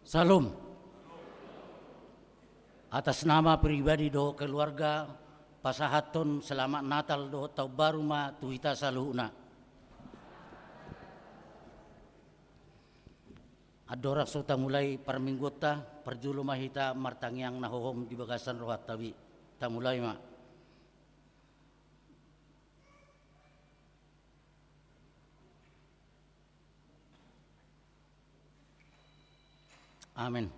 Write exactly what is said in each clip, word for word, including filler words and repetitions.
Salom. Atas nama pribadi dohot keluarga, pasahathon selamat Natal dohot Taon Baru ma tu hita saluhutna. Andorang so tamulai parmingguonta, parjolo ma hita martangiang na hohom di bagasan rohanta be. Tamulai ma. Amen.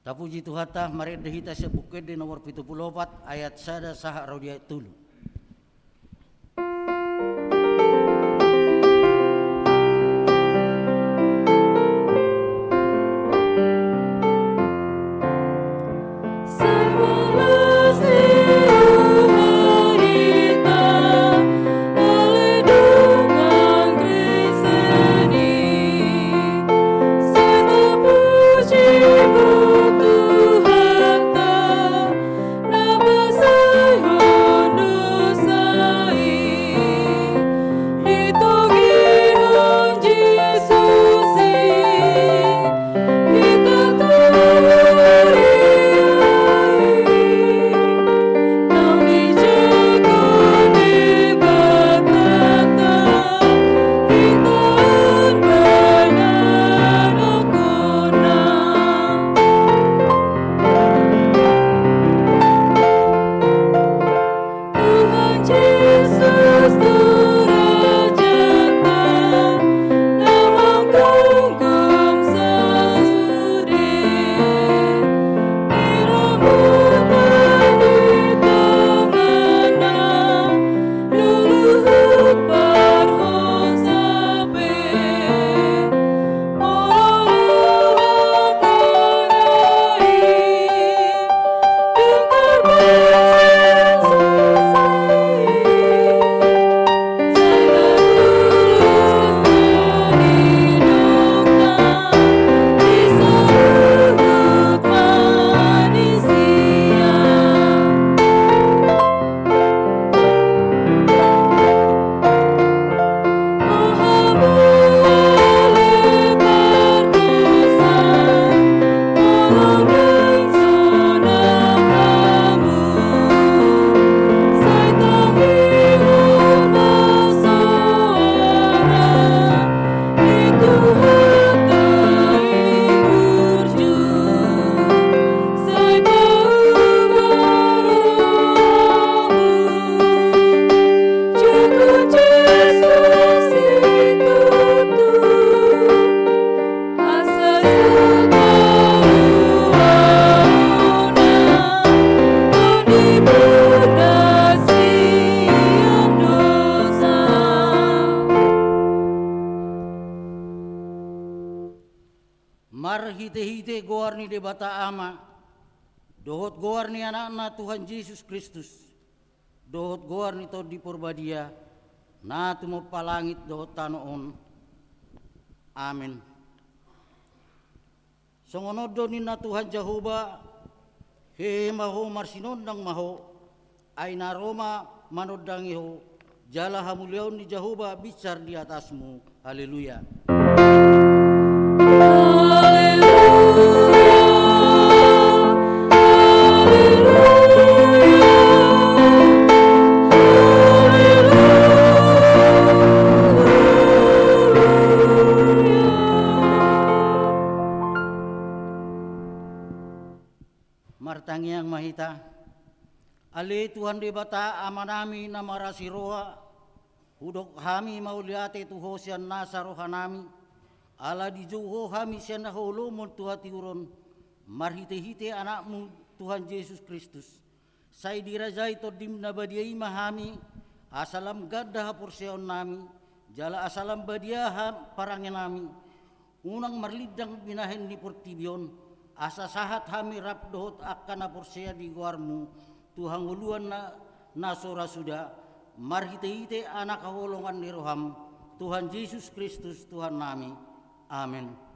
Tapuji Tuhanta, marende hita sian Buku Ende nomor pitu pulu opat, ayat sada sahat ro di ayat tolu. Tuhan Jesus, tu raja ta, na manghongkon sasude, di romuta di tongana, luhut parhosa be. Marhitehite goar ni Debata Ama, dohot goar ni Anakna Tuhan Jesus Kristus, dohot goar ni Tondi Porbadia, na tumompa langit dohot tano on. Amen. Songon on do ninna Tuhan Jahowa, hehe ma ho, marsinondang ma ho, ai na ro ma manondangi ho, jala hamuliaon ni Jahowa binsar di atasmu. Haleluya. Haleluya. Haleluya. Haleluya. Martangiang ma hita. Ale Tuhan Debata Amanami na marasi roha, hudok hami mauliate tu Ho sian nasa rohanami, ala dijou Ho hami sian haholomon tu hatiuron, marhitehite Anakmu Tuhan Jesus Kristus. Sai dirajai Tondim na badia i ma hami, asa lam ganda haporseaonnami, jala asa lam badia ha parangenami, unang marlindang binahen ni portibi on, asa sahat hami rap dohot angka na porsea di goarmu, tu hangoluan na, na so ra suda, marhitehite Anak haholongan ni roham, Tuhan Jesus Kristus Tuhannami. Amen.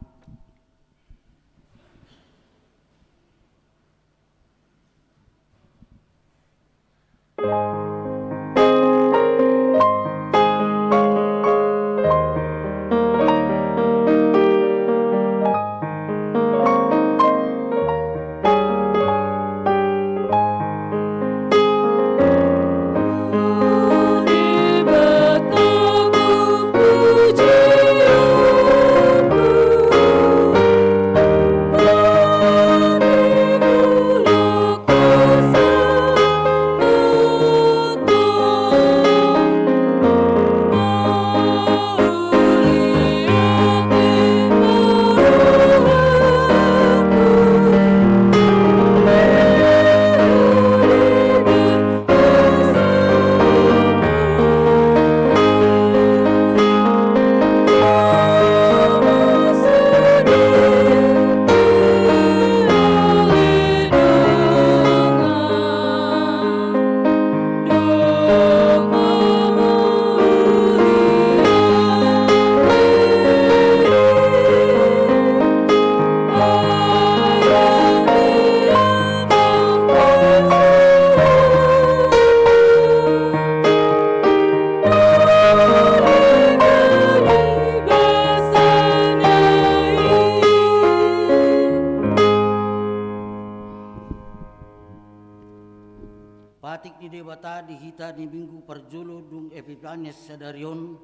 Hita di minggu parjolo dung Epipanias sadari on,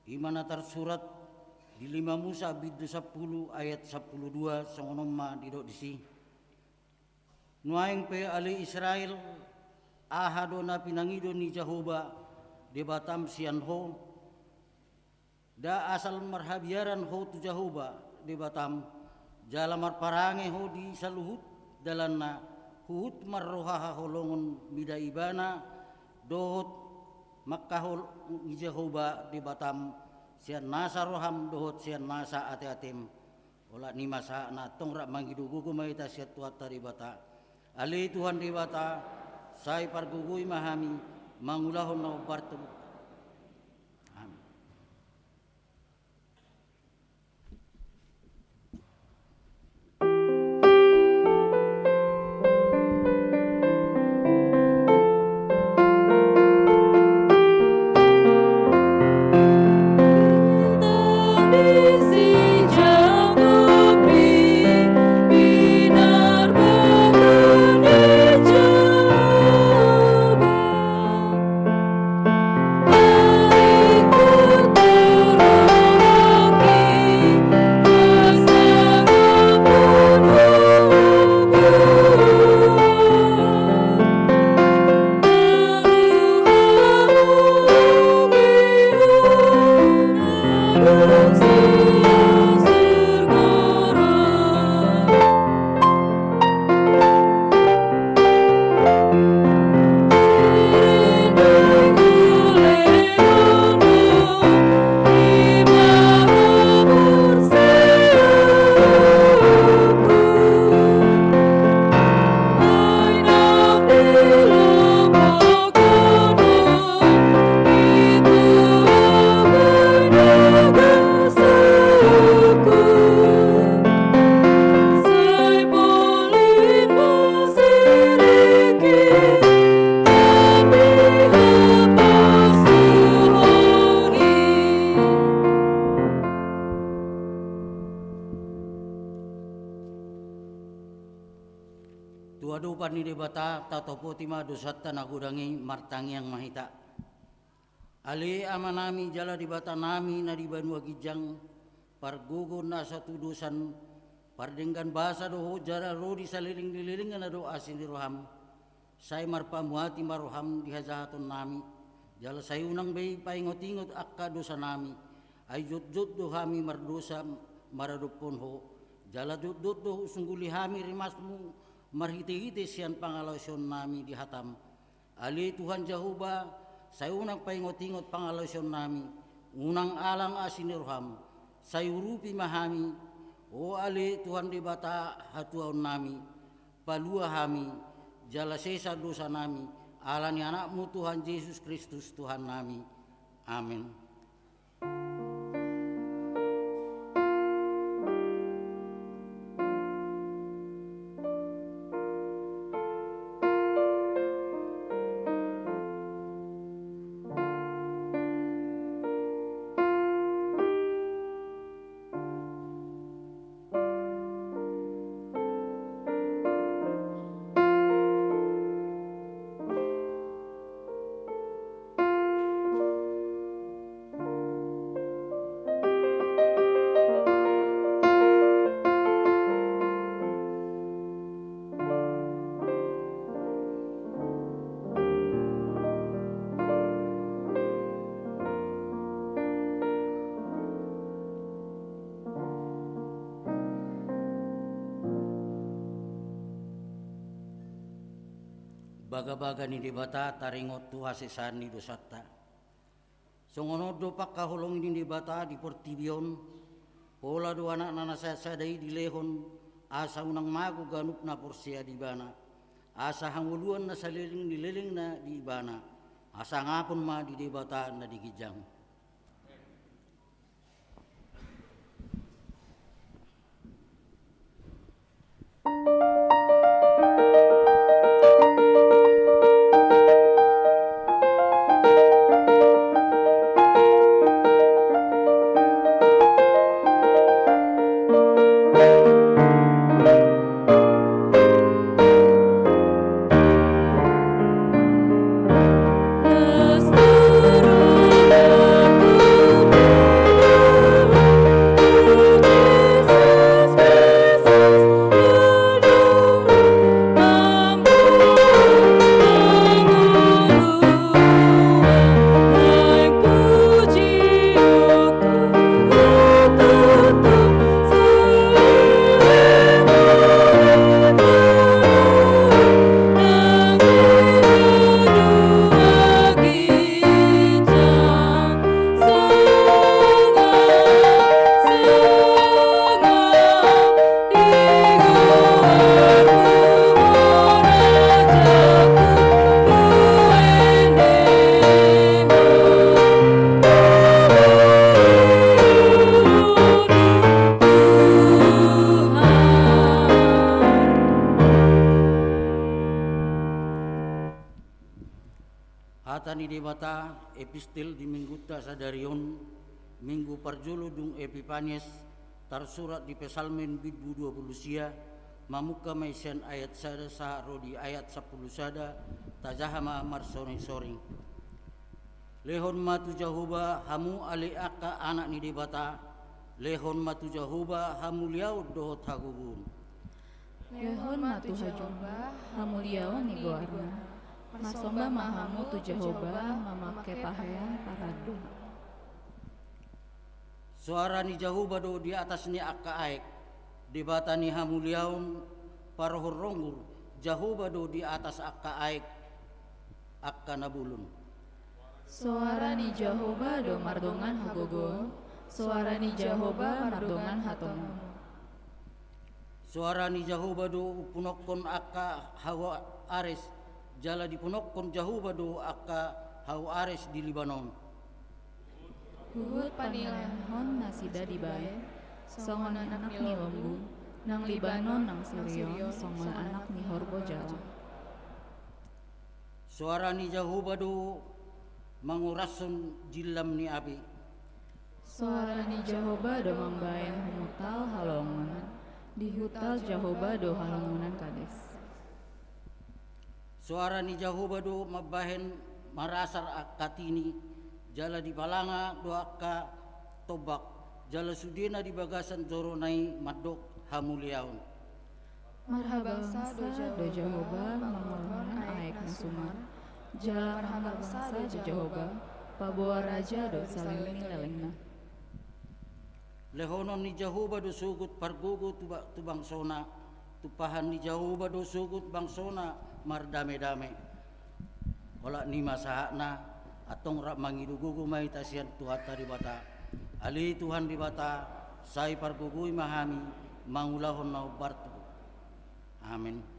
i ma na tarsurat di lima Musa bindu sampulu ayat sampulu dua, songon on ma didok disi. Nuaeng pe ale Israel, aha do na pinangido ni Jahowa Debatam sian ho? Nda asal marhabiaran ho tu Jahowa Debatam, jala marparange ho di saluhut dalanna, huhut marroha haholongon mida Ibana, dohot mangkaholongi Jahowa Debatam sian nasa roham dohot sian nasa ateatem. Olat ni i ma sahatna, tong rap mangido gogo ma hita sian Tuhanta Debata. Ale Tuhan Debata, sai pargogoi ma hami mangulahon na hombar tu. Amin. Tu adopan ni Debata, tatopoti ma dosanta na godang i, martangiang ma hita. Ale Amanami jala Debatanami na di banua ginjang, pargogo na so tudosan, pardenggan basa do ho jala ro di saleleng ni lelengna do asi ni roham. Sai marpamuati ma roham di hajahatonnami, jala sai unang be paingot-ingot angka dosanami, ai jotjot do hami mardosa maradophon ho, jala jotjot do husungguli hami rimasmu marhite-hite sian pangalaosionnami di hatam. Ale Tuhan Jahowa, sai unang paingot-ingot pangalaosionnami, unang alang asi ni roham, sai urupi ma hami, o ale Tuhan Debata hatuaonnami, palua hami, jala sesa dosanami, ala ni Anakmu Tuhan Jesus Kristus Tuhannami. Amen. Bagabaga ni Debata taringot tu hasesaan ni dosanta. Songon on do pangkaholongi ni Debata di portibi on, pola do Anakna na sasada i dilehon, asa unang mago ganup na porsea di Ibana, asa hangoluan na saleleng ni lelengna di Ibana, hasangapon ma di Debata na di ginjang. Ta epistel di minggunta sadari on, minggu parjolo dung Epipanias, tarsurat di Psalmen bindu dua pulu sia, mamungka ma i sian ayat sada sahat ro di ayat sampulu sada, tajaha ma marsoring-soring. Lehon ma tu Jahowa hamu ale angka anak ni Debata, lehon ma tu Jahowa hamuliaon dohot hagogoon. Lehon ma tu Jahowa hamuliaon ni goarna. Marsomba ma hamu tu Jahowa mamangke pahean parandon. Soara ni Jahowa do di atas ni angka aek, Debata ni hamuliaon, parrohor ronggur, Jahowa do di atas angka aek, angka na bolon. Soara ni Jahowa do mardongan hagogoon, soara ni Jahowa mardongan hatongon. Soara ni Jahowa do umpunokkon angka hau Ares, jala diumpunokkon Jahowa do angka hau Ares di Libanon. Huhut panilehon nasida dibaen, songon anak ni lombu, nang Libanon nang Sirion, songon anak ni horbo jalang. Soara ni Jahowa do mangorashon jillam ni api. Soara ni Jahowa do mambaen humuntal halongonan, dihuntal Jahowa do halongonan Kades. Soara ni Jahowa do mambahen marasar angka tini, jala dipalanga do angka tombak, jala sudena di bagasan jorona i mandok hamuliaon. Marhabangsa do Jahowa mangolhon aek na sumar, jala marhabangsa do Jahowa paboa raja do saleleng ni lelengna. Lehonon ni Jahowa do sogot pargogo tu ba-, tu bangsona, tumpahan ni Jahowa do sogot bangsona mardame-dame. Olat ni ma sahatna, antong rap mangido gogo ma hita sian Tuhanta Debata. Ale Tuhan Debata, sai pargogoi ma hami mangulahon na hombar tu. Amen.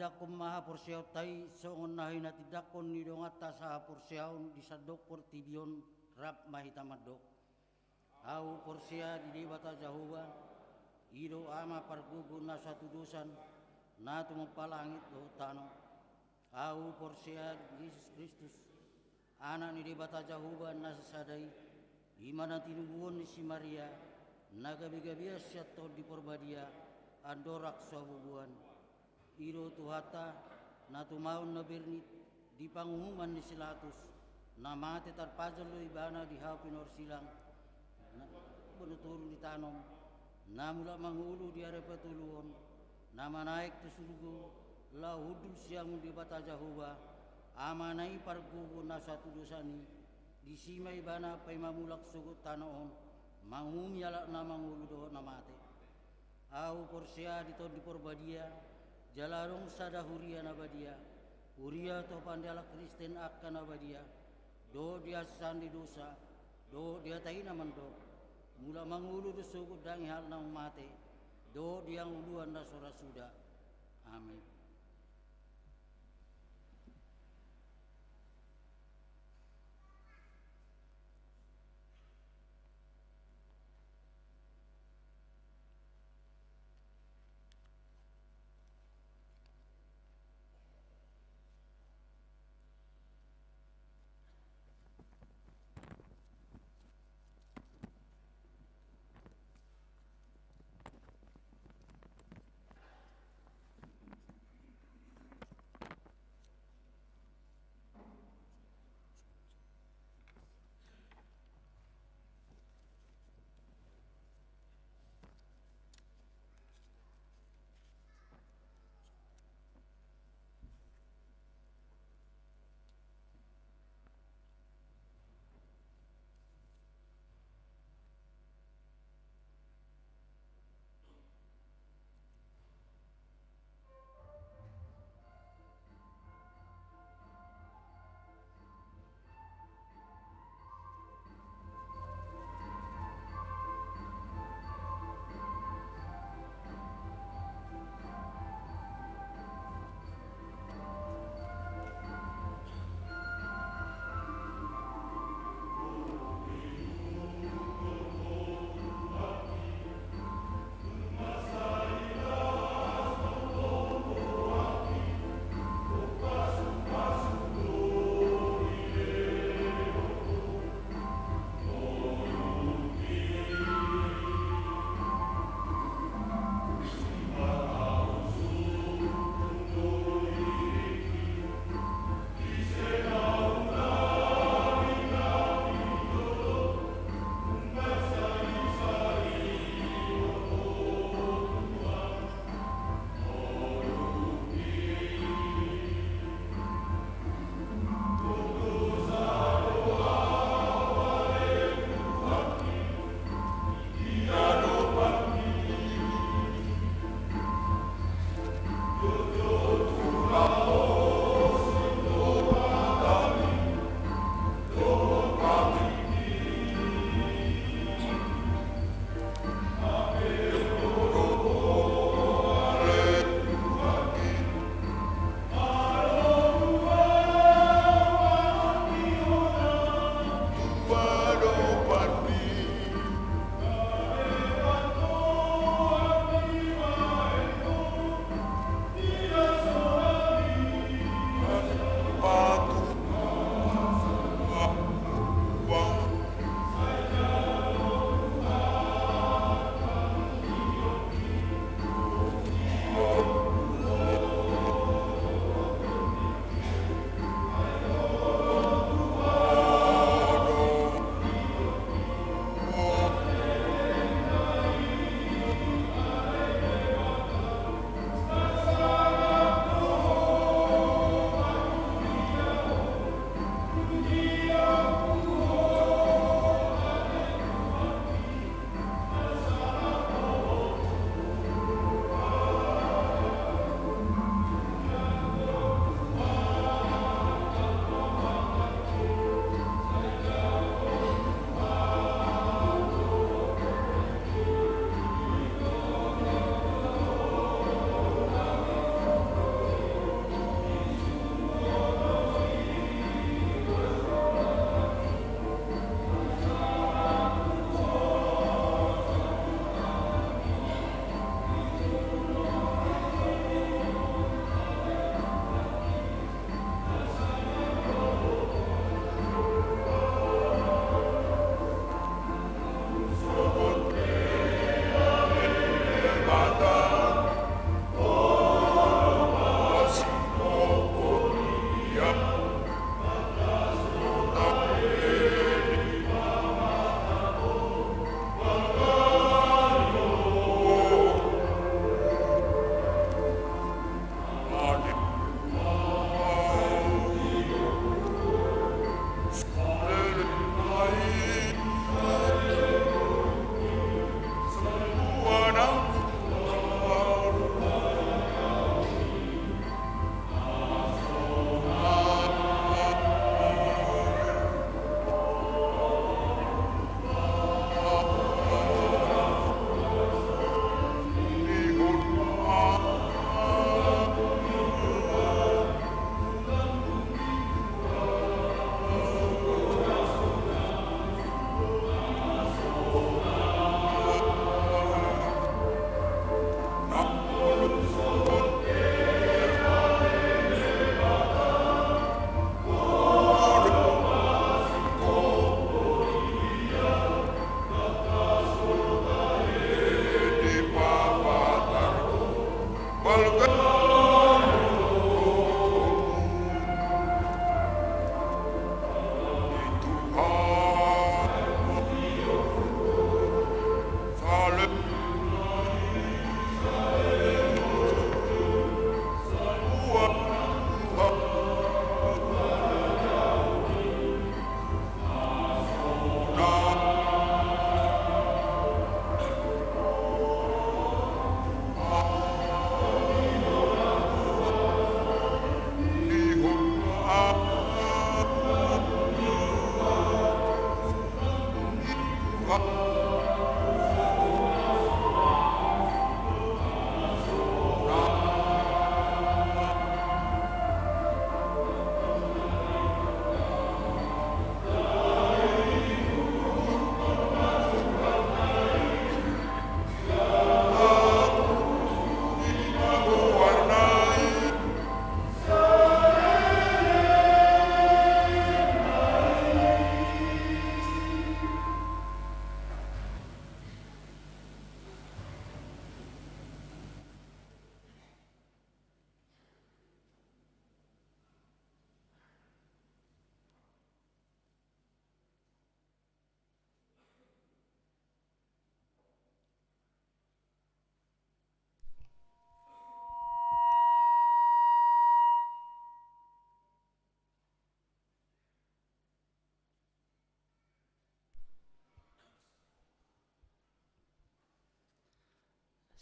Tindangkon ma haporseaonta i songon na hinatindangkon ni donganta sahaporseaon di sandok portibi on. Rap ma hita mandok: Ahu porsea di Debata Jahowa, i do Ama pargogo na so hatudosan, na tumompa langit dohot tano. Ahu porsea di Jesus Kristus, Anak ni Debata Jahowa na sasada i, i ma na tinubuhon ni si Maria, na gabegabean sian Tondi Porbadia, andorang so habubuhan. I do Tuhanta, na tumaon na bernit di panguhuman ni si Latus, na mate tarpajal do ibana di hau pinorsilang, na bonotoru ditanom, na mulak mangolu di ari patoluhon, na manaek tu surgo, laho hundul siamun Debata Jahowa, Amana i pargogo na so hatudosan i, disi ma ibana paima mulak sogot tano on, manguhumi halak na mangolu dohot na mate. Ahu porsea di Tondi Porbadia, jala adong sada huria na badia, huria topan di halak Kristen angka na badia, dohot di hasesaan ni dosa, dohot di hata i na mandok: Mulak mangolu do sogot dangin halak na mate, dohot di hangoluan na so ra suda. Amen.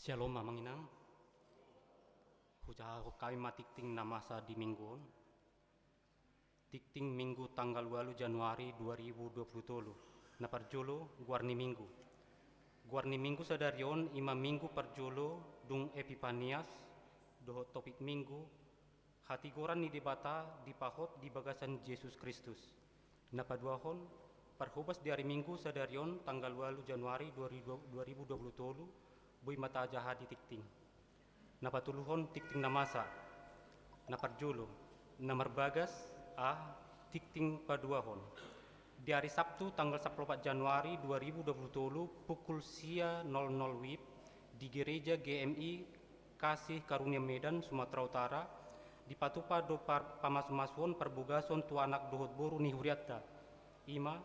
Shalom, Amang Inang. Hujahahon hami ma tingting na masa di minggu on. Tingting Minggu tanggal ualu Januari dua ribu dua puluh tolu. Na parjolo, goar ni minggu. Goar ni minggu sadari on i ma minggu parjolo dung Epipanias, dohot topik minggu, hatigoran ni Debata dipahot di bagasan Jesus Kristus. Na paduahon, parhobas di ari Minggu sadari on tanggal ualu Januari dua ribu dua puluh tolu, boi ma tajaha di tingting. Na patoluhon, tingting na masa. Na parjolo, na marbagas, a, tingting paduahon. Di ari Sabtu tanggal sampulu opat Januari dua ribu dua puluh tolu, pukul sia nol nol wib, di Gereja G M I Kasih Karunia Medan, Sumatera Utara, dipatupa do par-, pamasumasuon parbogason tu anak dohot boru ni hurianta, i ma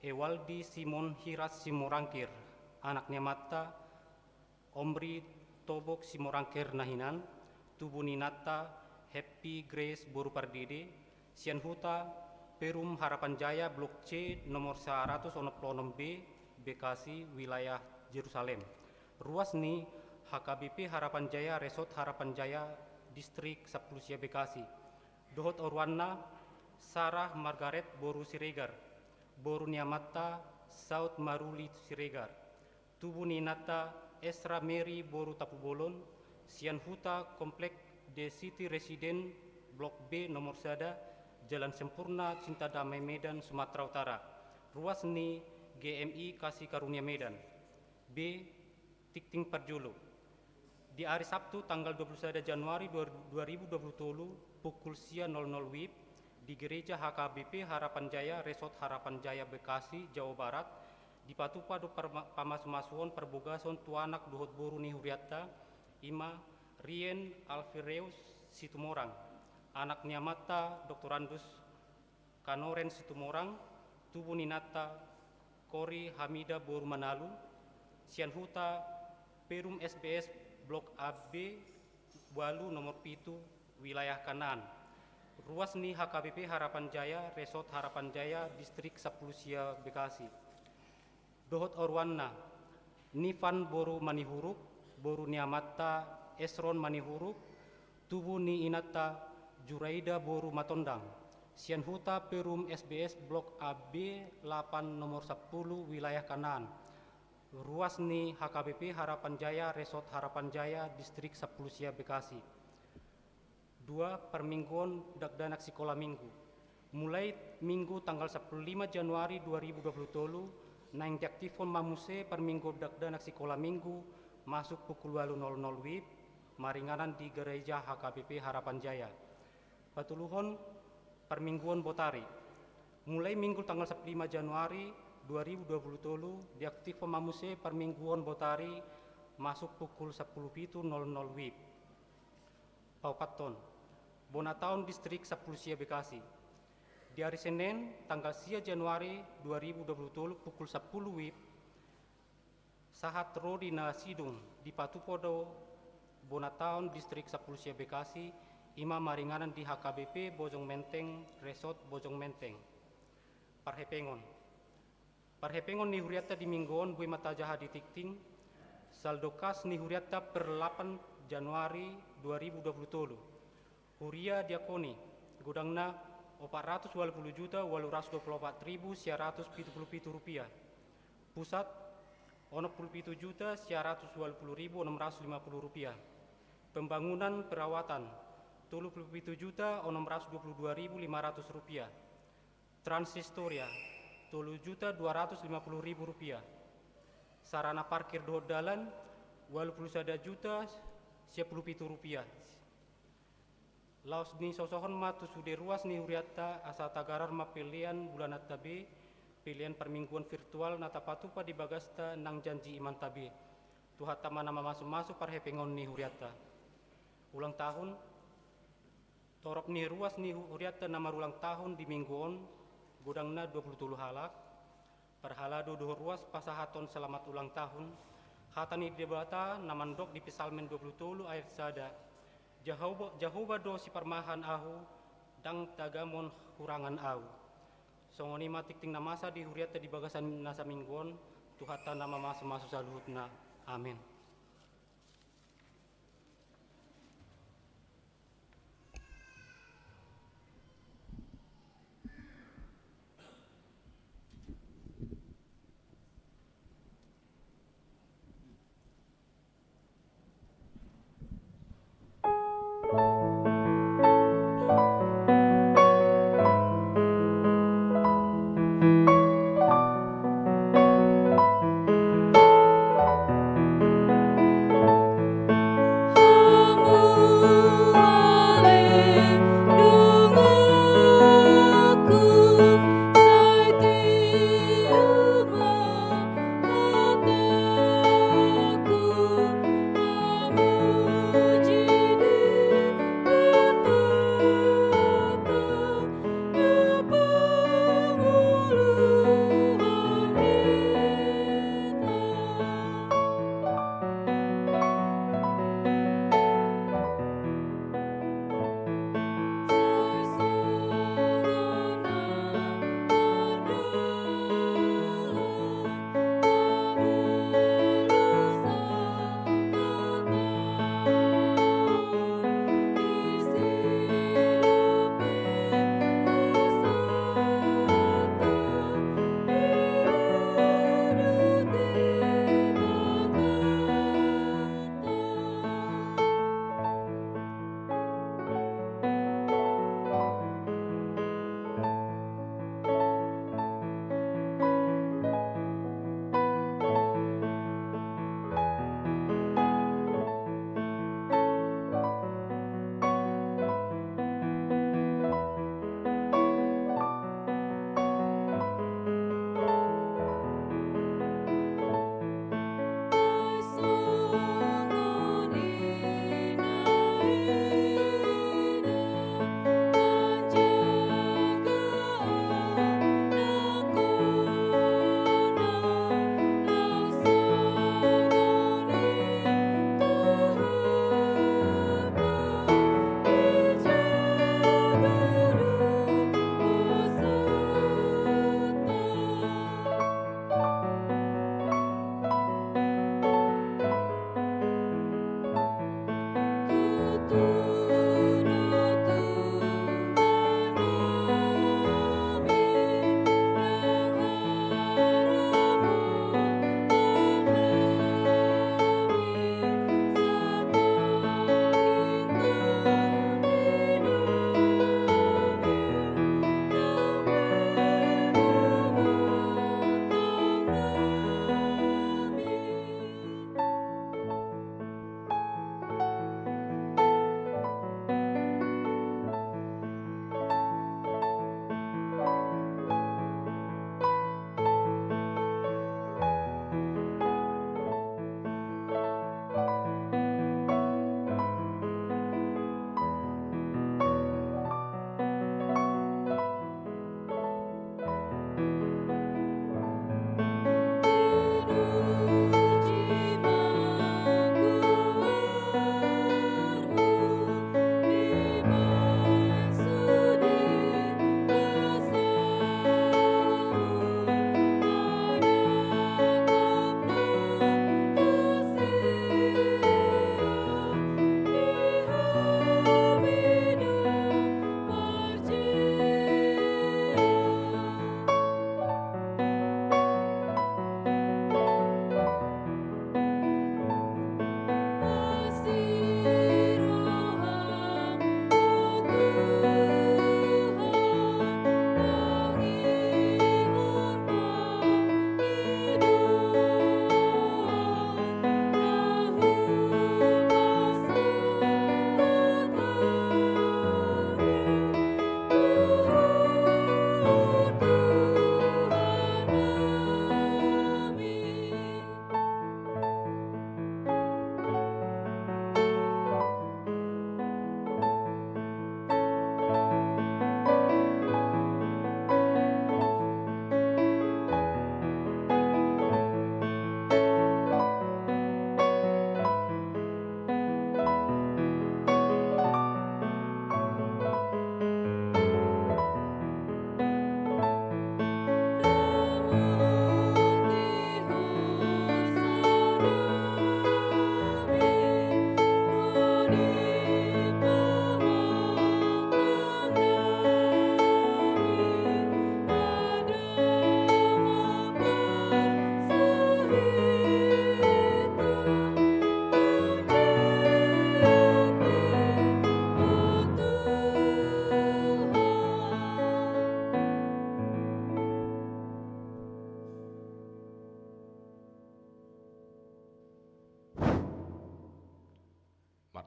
Ewaldi Simon Hiras Simorangkir, anak ni amanta Omri Tobok Simorangkir na hinan, tubu ni inanta Happy Grace boru Pardede, sian huta Perum Harapan Jaya, Blok C, nomor saratus onom pulu onom B, Bekasi, wilayah Jerusalem. Ruas ni H K B P Harapan Jaya, Resort Harapan Jaya, Distrik Sampulusia Bekasi. Dohot oruanna, Sarah Margaret boru Siregar, boru ni amanta Saud Maruli Siregar, tubu ni inanta Esra Mary boru Tapubolon, sian huta Komplek The City Resident, Blok B, nomor sada, Jalan Sempurna, Cinta Damai, Medan, Sumatera Utara. Ruas ni G M I Kasih Karunia Medan. B, tingting parjolo. Di ari Sabtu tanggal dua puluh sada Januari dua ribu dua puluh tolu, pukul sia nol nol wib, di Gereja H K B P Harapan Jaya, Resort Harapan Jaya, Bekasi, Jawa Barat, dipatupa do parma-, pamasumasuon parbogason tu anak dohot boru ni hurianta, i ma Rien Alfireus Situmorang, anak ni amanta Doktorandus Kanoren Situmorang, tubu ni inanta Kori Hamida boru Manalu, sian huta Perum S B S Blok A B ualu nomor pitu, wilayah Kanaan. Ruas ni H K B P Harapan Jaya, Resort Harapan Jaya, Distrik Sampulusia Bekasi. Dohot oruanna, Nifan boru Manihuruk, boru ni amanta Esron Manihuruk, tubu ni inanta Juraida boru Matondang, sian huta Perum S B S Blok A B lapan nomor sampulu, wilayah Kanaan. Ruas ni H K B P Harapan Jaya, Resort Harapan Jaya, Distrik Sampulusia Bekasi. Dua, parmingguon dakdanak sikola minggu. Mulai Minggu tanggal sampulu lima Januari dua ribu dua puluh tolu, naeng diaktifhon ma muse parmingguon dakdanak sikola minggu, masuk pukul ualu nol nol wib, maringanan di Gereja H K B P Harapan Jaya. Patoluhon, parmingguon botari. Mulai Minggu tanggal sampulu lima Januari dua ribu dua puluh tolu, diaktifhon ma muse parmingguon botari, masuk pukul sampulu pitu nol nol wib. Paopathon, bona taon Distrik Sampulusia Bekasi. Di ari Senen, tanggal sia Januari dua ribu dua puluh tolu, pukul sampulu wib, sahat ro di na sidung, dipatupa do bona taon Distrik Sampulusia Bekasi, i ma maringanan di H K B P Bojong Menteng, Resort Bojong Menteng. Parhepengon. Parhepengon ni hurianta di Minggu on boi ma tajaha di tingting. Saldo kas ni hurianta per lapan Januari dua ribu dua puluh tolu. Huria diakoni, godangna opat ratus ualu pulu juta ualu ratus dua pulu opat ribu sia ratus pitu pulu pitu rupiah. Pusat, onom pulu pitu juta sia ratus ualu pulu ribu onom ratus lima pulu rupiah. Pembangunan perawatan, tolu pulu pitu juta onom ratus dua pulu dua ribu lima ratus rupiah. Transistoria, tolu juta dua ratus lima pulu ribu rupiah. Sarana parkir dohot dalan, ualu pulu sada juta sia pulu pitu rupiah. Laos nisosohon ma tu sude ruas ni hurianta, asa tagarar ma pelean bulananta be, pelean parmingguon virtual na tapatupa di bagasta nang janji imanta be. Tuhanta ma na mamasumasu parhepengon ni hurianta. Ulang tahun. Torop ni ruas ni hu-, hurianta na marulang tahun di Minggu on, godangna dua pulu tolu halak. Parhalado dohot ruas pasahathon selamat ulang tahun. Hata ni Debata na mandok di Psalmen dua pulu tolu ayat sada, Jahowa, Jahowa do siparmahan ahu, ndang tagamon hurangan ahu. Songon i ma tingting na masa di hurianta di bagasan na saminggu on, Tuhanta na mamasumasu saluhutna. Amen.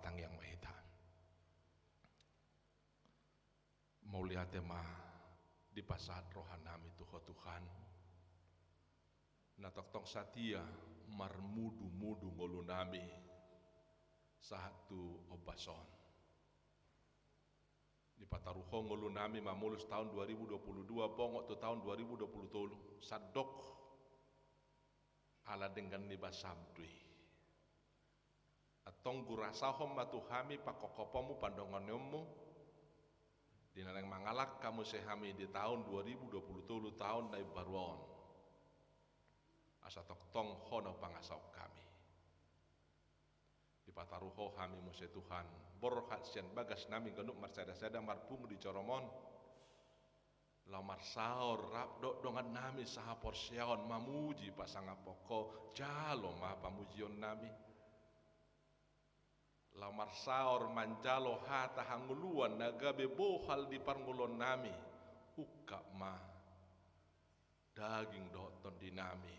Tangiang ma hita. Mauliate ma dipasahat rohanami tu Ho Tuhan, na tongtong satia marmudu-mudu ngolunami sahat tu ombas on. Dipataru Ho ngolunami mamolus taon dua ribu dua puluh dua bongot tu taon dua ribu dua puluh tolu, sandok ala denggan ni basam do i. Antong gurasahon ma tu hami pangkophoponmu, pandonganionmu, di na naeng mangalangka muse hami di taon dua ribu dua puluh tolu, taon na imbaru on. Asa tongtong Ho na hupangasahon hami. Dipataru Ho hami muse Tuhan, borhat sian bagasnami ganup marsada-sada marpungu di joroM on. Laho marsaor rap dohot dongannami sahaporseaon mamuji pasangaphon Ho, jalo ma pamujionnami. Laho marsaor manjalo hata hangoluan na gabe bohal di parngoluonnami, ungkap ma daging dohot tondinami,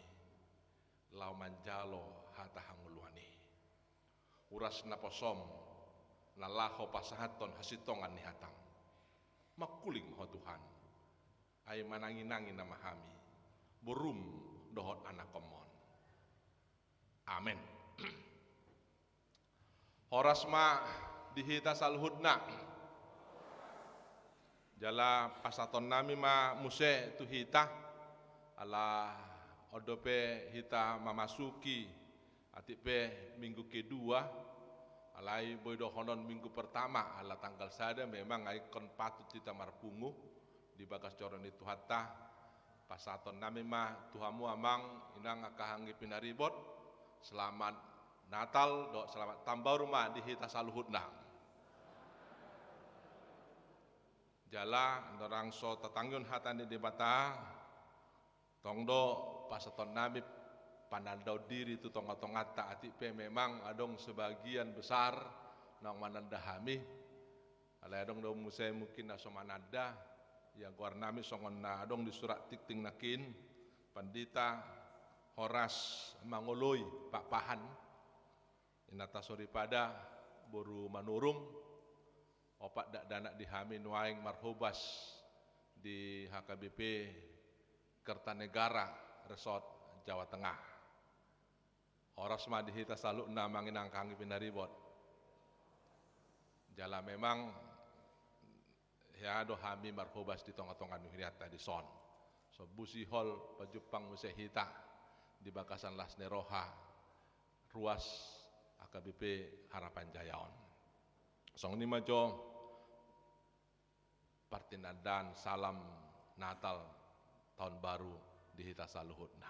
laho manjalo hata hangoluan i. Uras naposoM, na laho pasahathon hasintongan ni hataM. Mangkuling ma Ho Tuhan, ai manangi-nangi nama hami, boruM dohot anakonMon. Amen. Horas ma di hita saluhutna. Jala pasahatonnami ma muse tu hita, ala on dope hita mamasuki, atik pe minggu kedua, alai boi dohonon minggu pertama, ala tanggal sada memang ai ingkon patut hita marpungu di bagas joro ni Tuhanta. Pasahatonnami ma tu hamu amang inang angka hanggi pinaribot, selamat Natal dohot selamat tahun baru ma di hita saluhutna. Jala ndorang so tatangihon hata ni Debata, tong do pasahatonnami panandaon diri tu tonga-tonganta, atik pe memang adong sebagian besar naung mananda hami. Alai adong do muse mungkin na so mananda, ia goarnami songon na adong di surat tingting nangkin, Pandita Horas Mangoloi Pakpahan, inanta soripada boru Manurung, opat dakdanak di hami nuaeng marhobas di H K B P Kertanegara Resort Jawa Tengah. Horas ma di hita saluhutna amang inang angka hanggi pinaribot. Jala memang hea do hami marhobas di tonga-tonga ni hurianta dison. Sombu sihol pajumpang muse hita di bagasan las ni roha ruas H K B P Harapan Jaya on. Songon i ma jo partinandaan salam Natal Tahun Baru di hita saluhutna.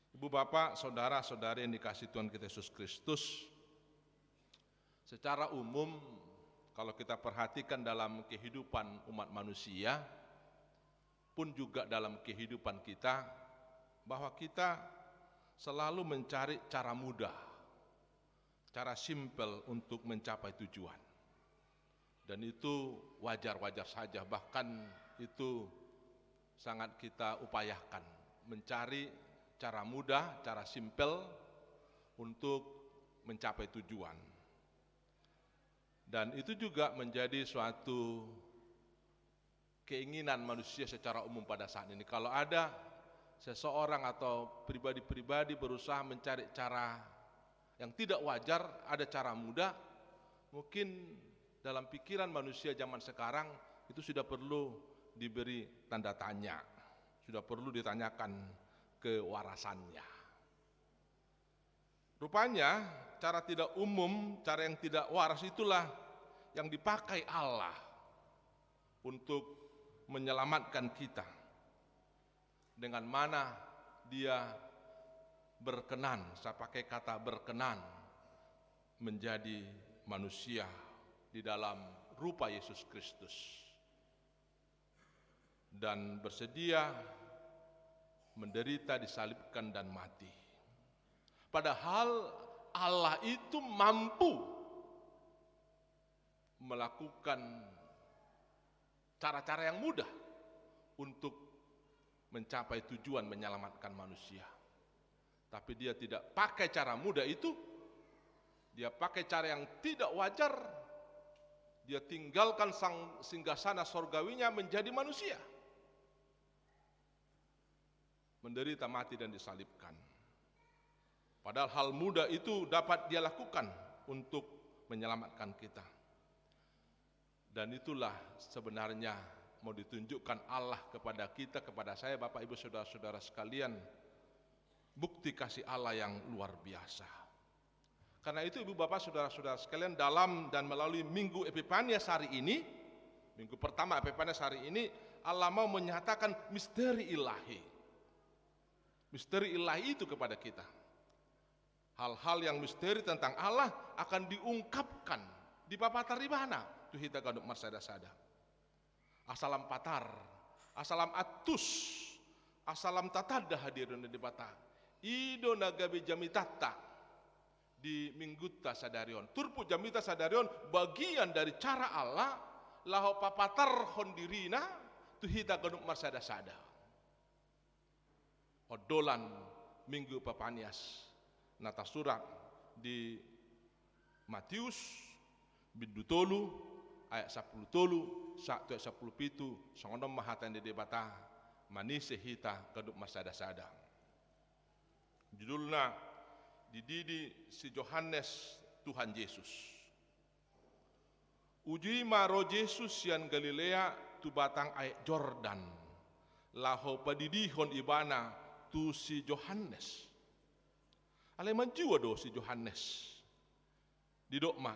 Ibu bapa, saudara-saudari yang dikasihi Tuhan kita Yesus Kristus, secara umum kalau kita perhatikan dalam kehidupan umat manusia pun juga dalam kehidupan kita, bahwa kita selalu mencari cara mudah, cara simpel untuk mencapai tujuan. Dan itu wajar-wajar saja, bahkan itu sangat kita upayakan, mencari cara mudah, cara simpel untuk mencapai tujuan. Dan itu juga menjadi suatu keinginan manusia secara umum pada saat ini. Kalau ada seseorang atau pribadi-pribadi berusaha mencari cara yang tidak wajar, ada cara mudah, mungkin dalam pikiran manusia zaman sekarang itu sudah perlu diberi tanda tanya, sudah perlu ditanyakan kewarasannya. Rupanya, cara tidak umum, cara yang tidak waras itulah yang dipakai Allah untuk menyelamatkan kita. Dengan mana Dia berkenan, saya pakai kata berkenan, menjadi manusia di dalam rupa Yesus Kristus dan bersedia menderita, disalibkan, dan mati. Padahal Allah itu mampu melakukan cara-cara yang mudah untuk mencapai tujuan menyelamatkan manusia. Tapi Dia tidak pakai cara mudah itu, Dia pakai cara yang tidak wajar, dia tinggalkan sang singgasana sorgawinya menjadi manusia. Menderita, mati, dan disalibkan. Padahal hal mudah itu dapat dia lakukan untuk menyelamatkan kita. Dan itulah sebenarnya mau ditunjukkan Allah kepada kita, kepada saya, Bapak, Ibu, Saudara-saudara sekalian, bukti kasih Allah yang luar biasa. Karena itu, Ibu, Bapak, Saudara-saudara sekalian, dalam dan melalui Minggu Epipanias hari ini, Minggu pertama Epipanias hari ini, Allah mau menyatakan misteri Ilahi. Misteri Ilahi itu kepada kita. Hal-hal yang misteri tentang Allah akan diungkapkan, dipapatar ibana tu hita ganup marsada-sada. Asa lam patar, asa lam antus, asa lam tatanda hadirion ni Debata. I do na gabe jamitanta di Minggunta sadari on. Turpuk jamita sadari on bagian dari cara Allah laho papatarhon dirina tu hita ganup marsada-sada. Ondolan Minggu Epipanias na tarsurat di Matius, bindu tolu, ayat sampulu tolu sahat tu ayat sampulu pitu, songon on ma hata ni Debata manise hita ganup marsada-sada. Judulna, Dididi si Johannes Tuhan Jesus. Uju i ma ro Jesus sian Galilea tu batang aek Jordan, laho padidihon ibana tu si Johannes. Alai manjua do si Johannes. Didok ma,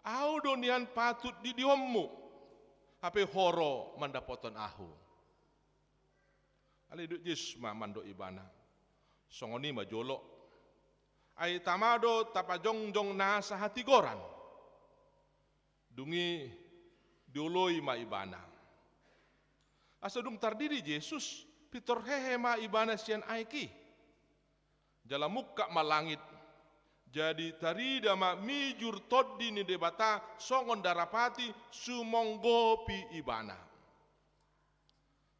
"Ahu do nian patut didionmu, hape ho ro mandapothon ahu." Alai didok Jesus ma mandok ibana, "Songon i ma jolo. Ai tama do tapajongjong nasa hatigoran." Dung i dioloi ma ibana. Asa dung tardidi Jesus, pintor hehe ma ibana sian aek i. Jala mungkap ma langit. Jadi tarida ma mijur Tondi ni Debata songon darapati sumonggopi ibana.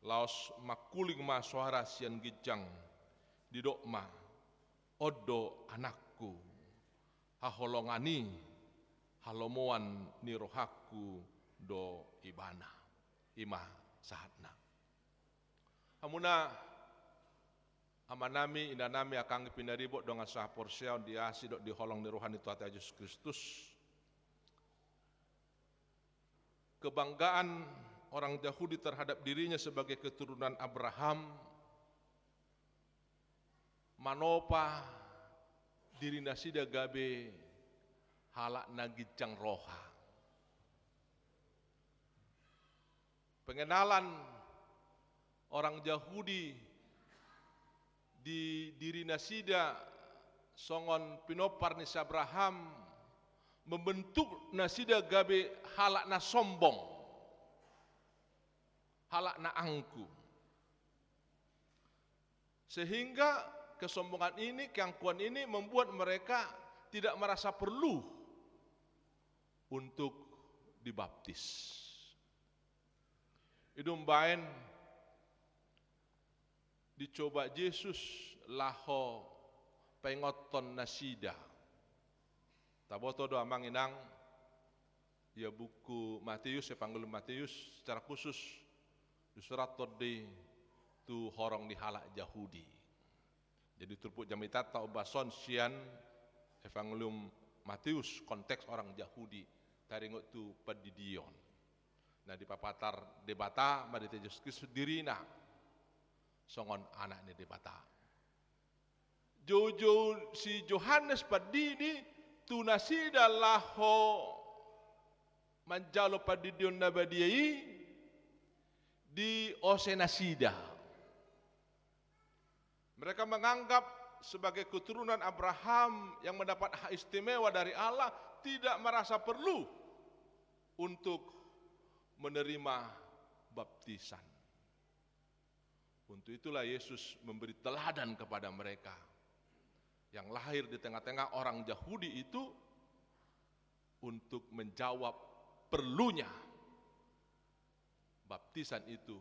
Laos mangkuling ma soara sian ginjang, didok ma, "On do Anakku, haholongan i, halomoan ni rohangku do ibana." I ma sahatna. Hamuna amanami, inanami, angka pinaribot dongan sahaporseaon di asi dohot di holong ni roha ni Tuhanta Jesus Kristus. Kebanggaan orang Yahudi terhadap dirinya sebagai keturunan Abraham manopa diri nasida gabe halak na ginjang roha. Pengenalan orang Yahudi di diri nasida songon pinompar ni si Abraham membentuk nasida gabe halak na sombong, halak na angkuh. Sehingga kesombongan ini, keangkuhan ini membuat mereka tidak merasa perlu untuk dibaptis. I do umbaen dicoba Jesus laho paingothon nasida. Taboto do amang inang, ia buku Mateus, Evangelium Mateus, secara khusus disurathon do i tu horong ni halak Jahudi. Jadi turpuk jamitanta ombas on sian Evangelium Mateus, konteks orang Jahudi taringot tu pandidion. Na dipapatar Debata ma di Jesus Kristus dirina songon Anak ni Debata. Joujou si Johannes Pandidi tu nasida laho manjalo pandidion na badia i, diose nasida. Mereka menganggap sebagai keturunan Abraham yang mendapat hak istimewa dari Allah tidak merasa perlu untuk menerima baptisan. Untuk itulah Yesus memberi teladan kepada mereka yang lahir di tengah-tengah orang Yahudi itu untuk menjawab perlunya baptisan itu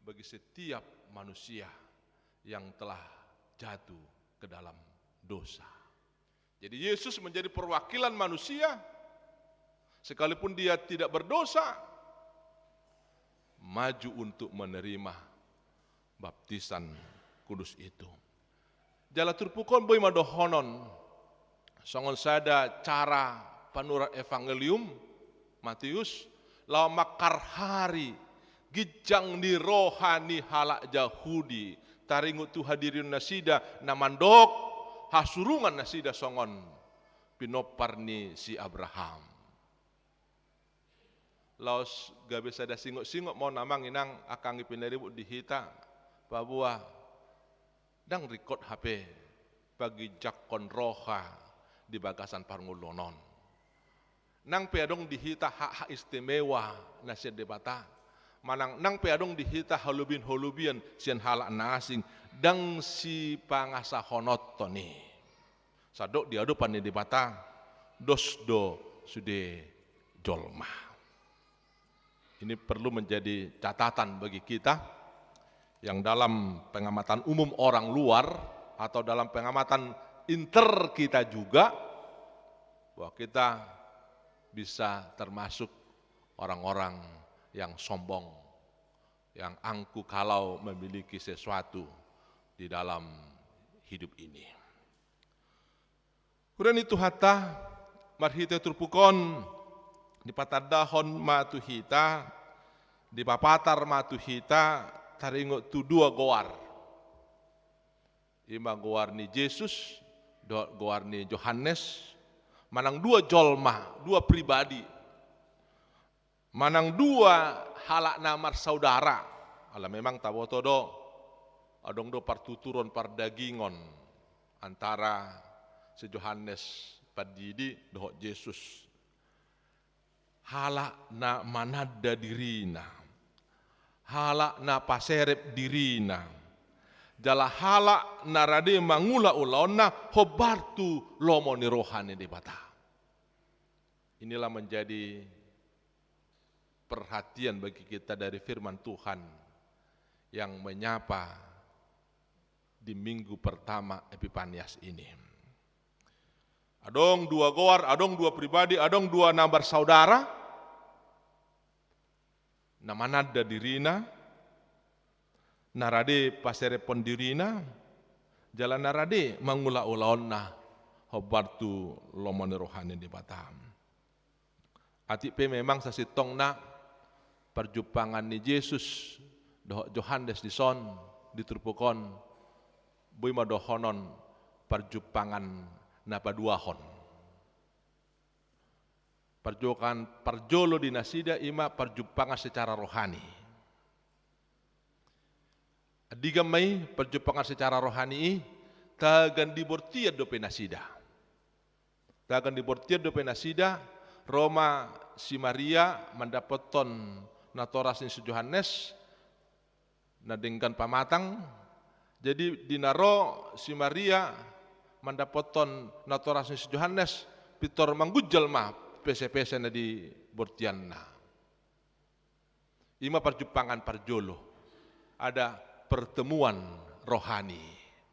bagi setiap manusia yang telah jatuh ke dalam dosa. Jadi Yesus menjadi perwakilan manusia, sekalipun dia tidak berdosa, maju untuk menerima baptisan kudus itu. Jala turpuk on boi ma dohonon, songon sada cara panurat Evangelium Matius, laho mangkarhari ginjang ni roha ni halak Jahudi, taringot tu hadirion nasida na mandok hasurungan nasida songon pinompar ni si Abraham. Laos gabe sada singot-singot ma on amang inang angka anggi pinaribot di hita, paboa ndang ringkot hape paginjanghon roha di bagasan parngoluon on. Nang pe adong di hita hak-hak istimewa na sian Debata, manang nang pe adong di hita halobian-halobian sian halak na asing, ndang sipangasahononhon i. Sadok di adopan ni Debata, dos do sude jolma. Ini perlu menjadi catatan bagi kita yang dalam pengamatan umum orang luar atau dalam pengamatan inter kita juga, bahwa kita bisa termasuk orang-orang yang sombong, yang angkuh kalau memiliki sesuatu di dalam hidup ini. Huria ni Tuhanta, marhite turpuk on, dipatandahon ma tu hita, dipapatar ma tu hita, taringot tu dua goar. I ma goar ni Jesus, dohot goar ni Johannes, manang dua jolma, dua pribadi. Manang dua halak na marsaudara, ala memang taboto do, adong do partuturon pardagingon antara si Johannes Pandidi dohot Jesus. Halak na mananda dirina, halak na paserep dirina, jala halak na rade mangula ulaonna hombar tu lomo ni roha ni Debata. Inilah menjadi perhatian bagi kita dari firman Tuhan yang menyapa di minggu pertama Epipanias ini. Adong dua goar, adong dua pribadi, adong dua na marsaudara, na mananda dirina, na rade paserephon dirina, jala na rade mangula ulaonna hombar tu lomo ni roha ni Debata. Atik pe memang sasintongna parjumpangan ni Jesus dohot Johannes dison di turpuk on, boi ma dohonon parjumpangan na paduahon. Parjumpangan parjolo di nasida i ma parjumpangan secara rohani. Andigan ma i parjumpangan secara rohani i, tagan di bortian dope nasida. Tagan di bortian dope nasida, ro ma si Maria mandapothon natoras ni si Johannes, na denggan pamatang. Jadi di na ro si Maria mandapothon natoras ni si Johannes, pintor manggunjal ma pesepese na di bortianna. I ma parjumpangan parjolo. Ada pertemuan rohani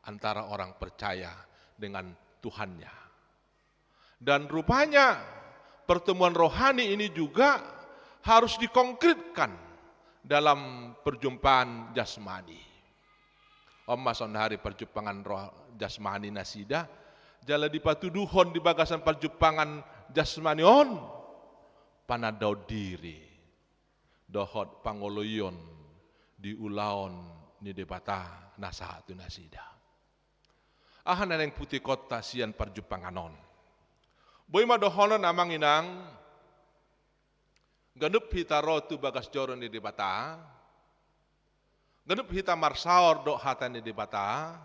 antara orang percaya dengan Tuhannya. Dan rupanya pertemuan rohani ini juga harus dikonkretkan dalam perjumpaan jasmani. On ma saonari parjumpangan roh jasmani nasida, jala dipatuduhon di bagasan parjumpangan jasmani on panandaon diri dohot pangoloion di ulaon ni Debata na sahat tu nasida. Aha na naeng putihonta sian parjumpangan on? Boi ma dohonon amang inang, ganup hita ro tu bagas joro ni Debata, ganup hita marsaor dohot hata ni Debata,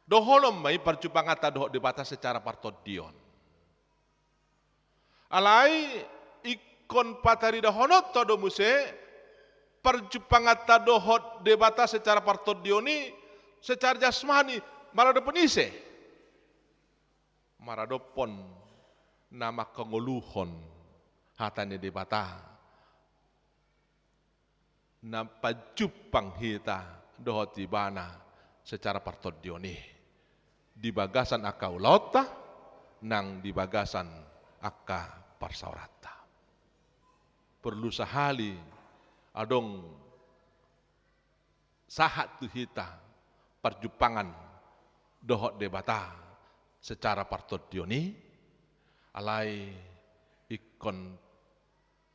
dohonon ma i parjumpanganta dohot Debata secara partondion. Alai ingkon pataridahononta do muse parjumpanganta dohot Debata secara partondion i, secara jasmani, maradophon ise? Maradophon na manghangoluhon hata ni Debata, na pajumpang hita dohot Ibana secara partondion i, di bagasan angka ulaonta, nang di bagasan angka parsaoranta. Porlu sahali adong sahat tu hita parjumpangan dohot Debata secara partondion i, alai ingkon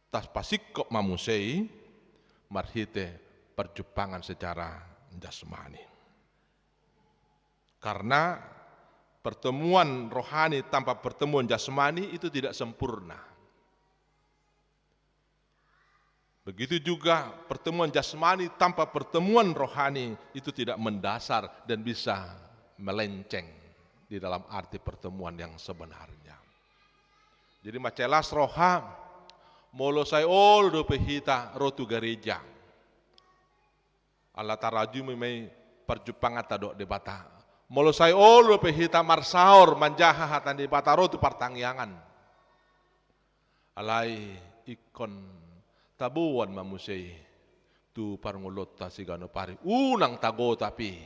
tapasingkop ma muse i marhite parjumpangan secara jasmani. Karena pertemuan rohani tanpa pertemuan jasmani itu tidak sempurna. Begitu juga pertemuan jasmani tanpa pertemuan rohani itu tidak mendasar dan bisa melenceng di dalam arti pertemuan yang sebenarnya. Jadi macelas roha, molo sai olo dope hita ro tu gareja, ala tarajumi ma i parjumpanganta dohot Debata. Molo sai olo dope hita marsaor manjaha hata ni Debata ro tu partangiangan, alai ingkon taboan ma muse i tu parngoluonta siganup ari. Unang tagotap i.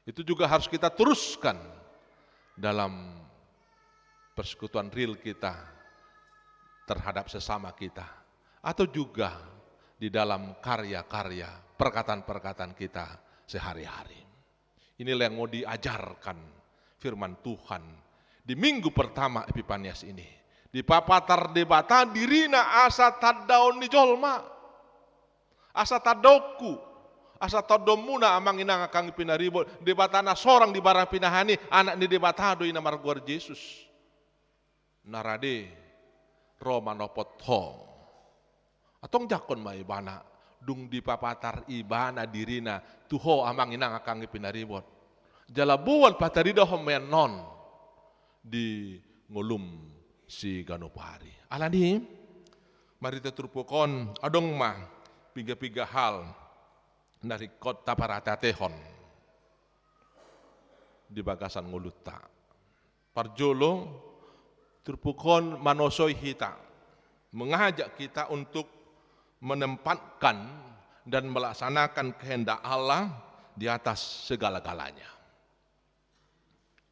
Itu juga harus kita teruskan dalam persekutuan real kita terhadap sesama kita, atau juga di dalam karya-karya, perkataan-perkataan kita sehari-hari. Inilah yang mau diajarkan firman Tuhan di minggu pertama Epipanias ini. Dipapatar Debata dirina asa tandaon ni jolma. Asa tandaonku, asa tandaonmuna, amang inang angka anggi pinaribot, Debata na sorang di barang pinahan i, Anak ni Debata do i na margoar Jesus. Na rade ro manopot ho. Antong jangkon ma ibana, dung dipapatar ibana dirina tu ho, amang inang angka anggi pinaribot. Jala boan pataridahon ma i annon di ngolum siganup ari. Alani i, marhite turpuk on adong ma piga-piga hal na ringkot taparate-atehon di bagasan ngolunta. Parjolo, turpuk on manosoi hita, mengajak kita untuk menempatkan dan melaksanakan kehendak Allah di atas segala-galanya.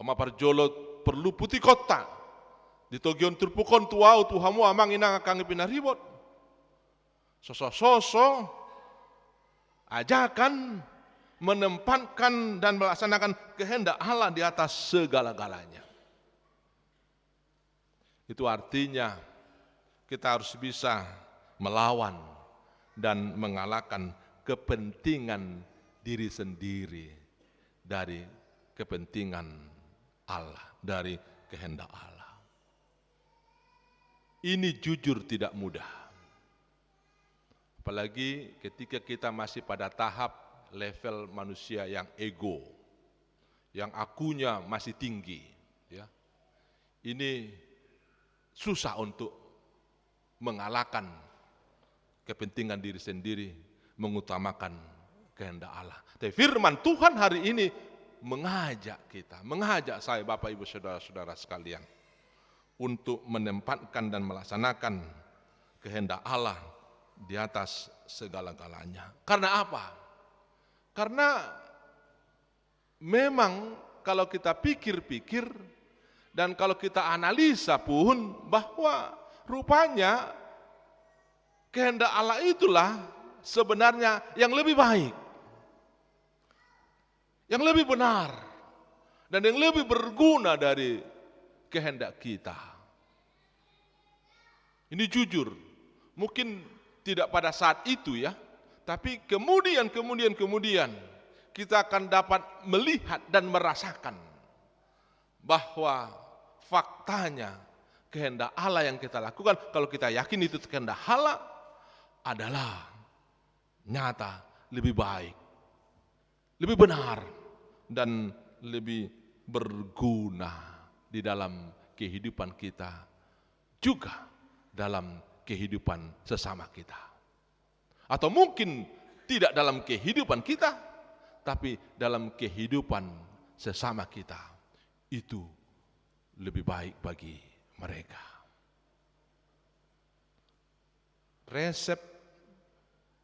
On ma parjolo porlu putikonta di togihon turpuk on tu ahu, tu hamu, amang inang angka anggi pinaribot. Sosososo ajakan menempatkan dan melaksanakan kehendak Allah di atas segala-galanya. Itu artinya kita harus bisa melawan dan mengalahkan kepentingan diri sendiri dari kepentingan Allah, dari kehendak Allah. Ini jujur tidak mudah. Apalagi ketika kita masih pada tahap level manusia yang ego, yang akunya masih tinggi, ya. Ini susah untuk mengalahkan kepentingan diri sendiri, mengutamakan kehendak Allah. Tapi firman Tuhan hari ini mengajak kita, mengajak saya, Bapak, Ibu, saudara-saudara sekalian, untuk menempatkan dan melaksanakan kehendak Allah di atas segala-galanya. Karena apa? Karena memang kalau kita pikir-pikir dan kalau kita analisa pun, bahwa rupanya kehendak Allah itulah sebenarnya yang lebih baik, yang lebih benar, dan yang lebih berguna dari kehendak kita. Ini jujur, mungkin tidak pada saat itu, ya, tapi kemudian, kemudian, kemudian kita akan dapat melihat dan merasakan bahwa faktanya kehendak Allah yang kita lakukan, kalau kita yakin itu kehendak Allah, adalah nyata, lebih baik, lebih benar, dan lebih berguna di dalam kehidupan kita, juga dalam kehidupan sesama kita. Atau mungkin tidak dalam kehidupan kita, tapi dalam kehidupan sesama kita. Itu lebih baik bagi mereka. Resep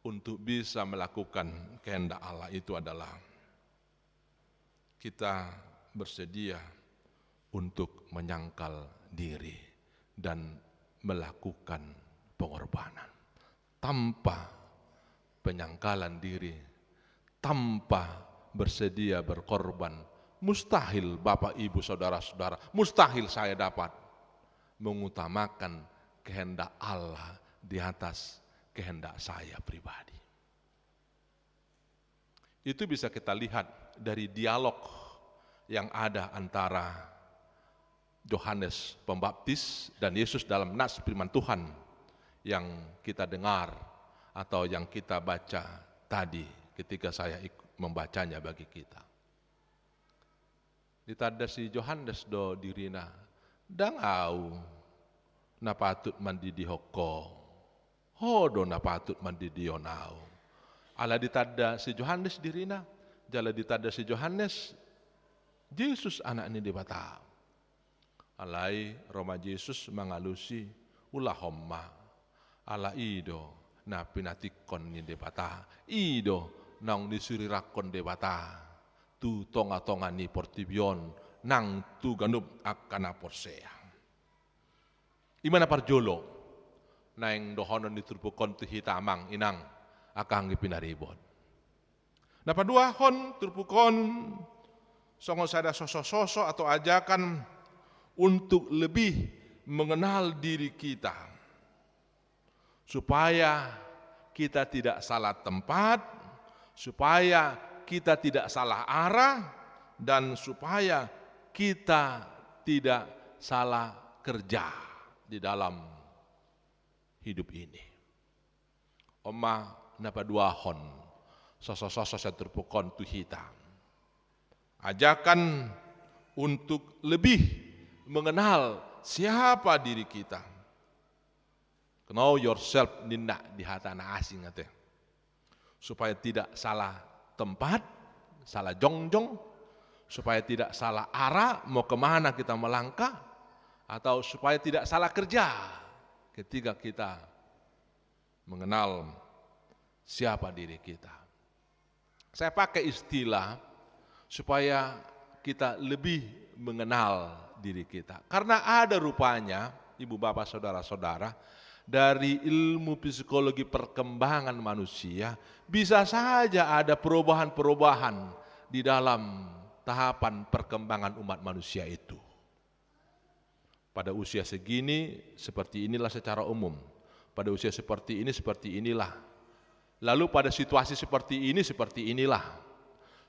untuk bisa melakukan kehendak Allah itu adalah kita bersedia untuk menyangkal diri dan melakukan pengorbanan. Tanpa penyangkalan diri, tanpa bersedia berkorban, mustahil Bapak Ibu Saudara-saudara, mustahil saya dapat mengutamakan kehendak Allah di atas kehendak saya pribadi. Itu bisa kita lihat dari dialog yang ada antara Yohanes Pembaptis dan Yesus dalam nas firman Tuhan yang kita dengar atau yang kita baca tadi ketika saya ik-, membacanya bagi kita. Ditanda si Johannes do dirina, ndang au na patut mandidihon ho. Ho do na patut mandidihon au. Ala ditanda si Johannes dirina, jala ditanda si Johannes, Jesus Anak ni Debata. Alai ro ma Jesus mangalusi, ulahon ma. Ala i do na pinatingkon ni Debata. I do naung nisurirangkon Debata tu tonga-tonga ni portibi on nang tu ganup angka na porsea. I ma na parjolo naeng dohonon ni turpuk on tu hita amang inang angka anggi pinaribot. Na paduahon turpuk on songon sada soso-soso atau ajakan untuk lebih mengenal diri kita. Supaya kita tidak salah tempat, supaya kita tidak salah arah, dan supaya kita tidak salah kerja di dalam hidup ini. On ma na paduahon soso-soso sian turpuk on tu hita. Ajakan untuk lebih mengenal siapa diri kita. Know yourself ninna di hata na asing ate. Supaya tidak salah tempat, salah jongjong, supaya tidak salah arah mau kemana kita melangkah, atau supaya tidak salah kerja ketika kita mengenal siapa diri kita. Saya pakai istilah supaya kita lebih mengenal diri kita. Karena ada rupanya, ibu bapak saudara-saudara, dari ilmu psikologi perkembangan manusia, bisa saja ada perubahan-perubahan di dalam tahapan perkembangan umat manusia itu. Pada usia segini seperti inilah secara umum. Pada usia seperti ini seperti inilah. Lalu pada situasi seperti ini seperti inilah.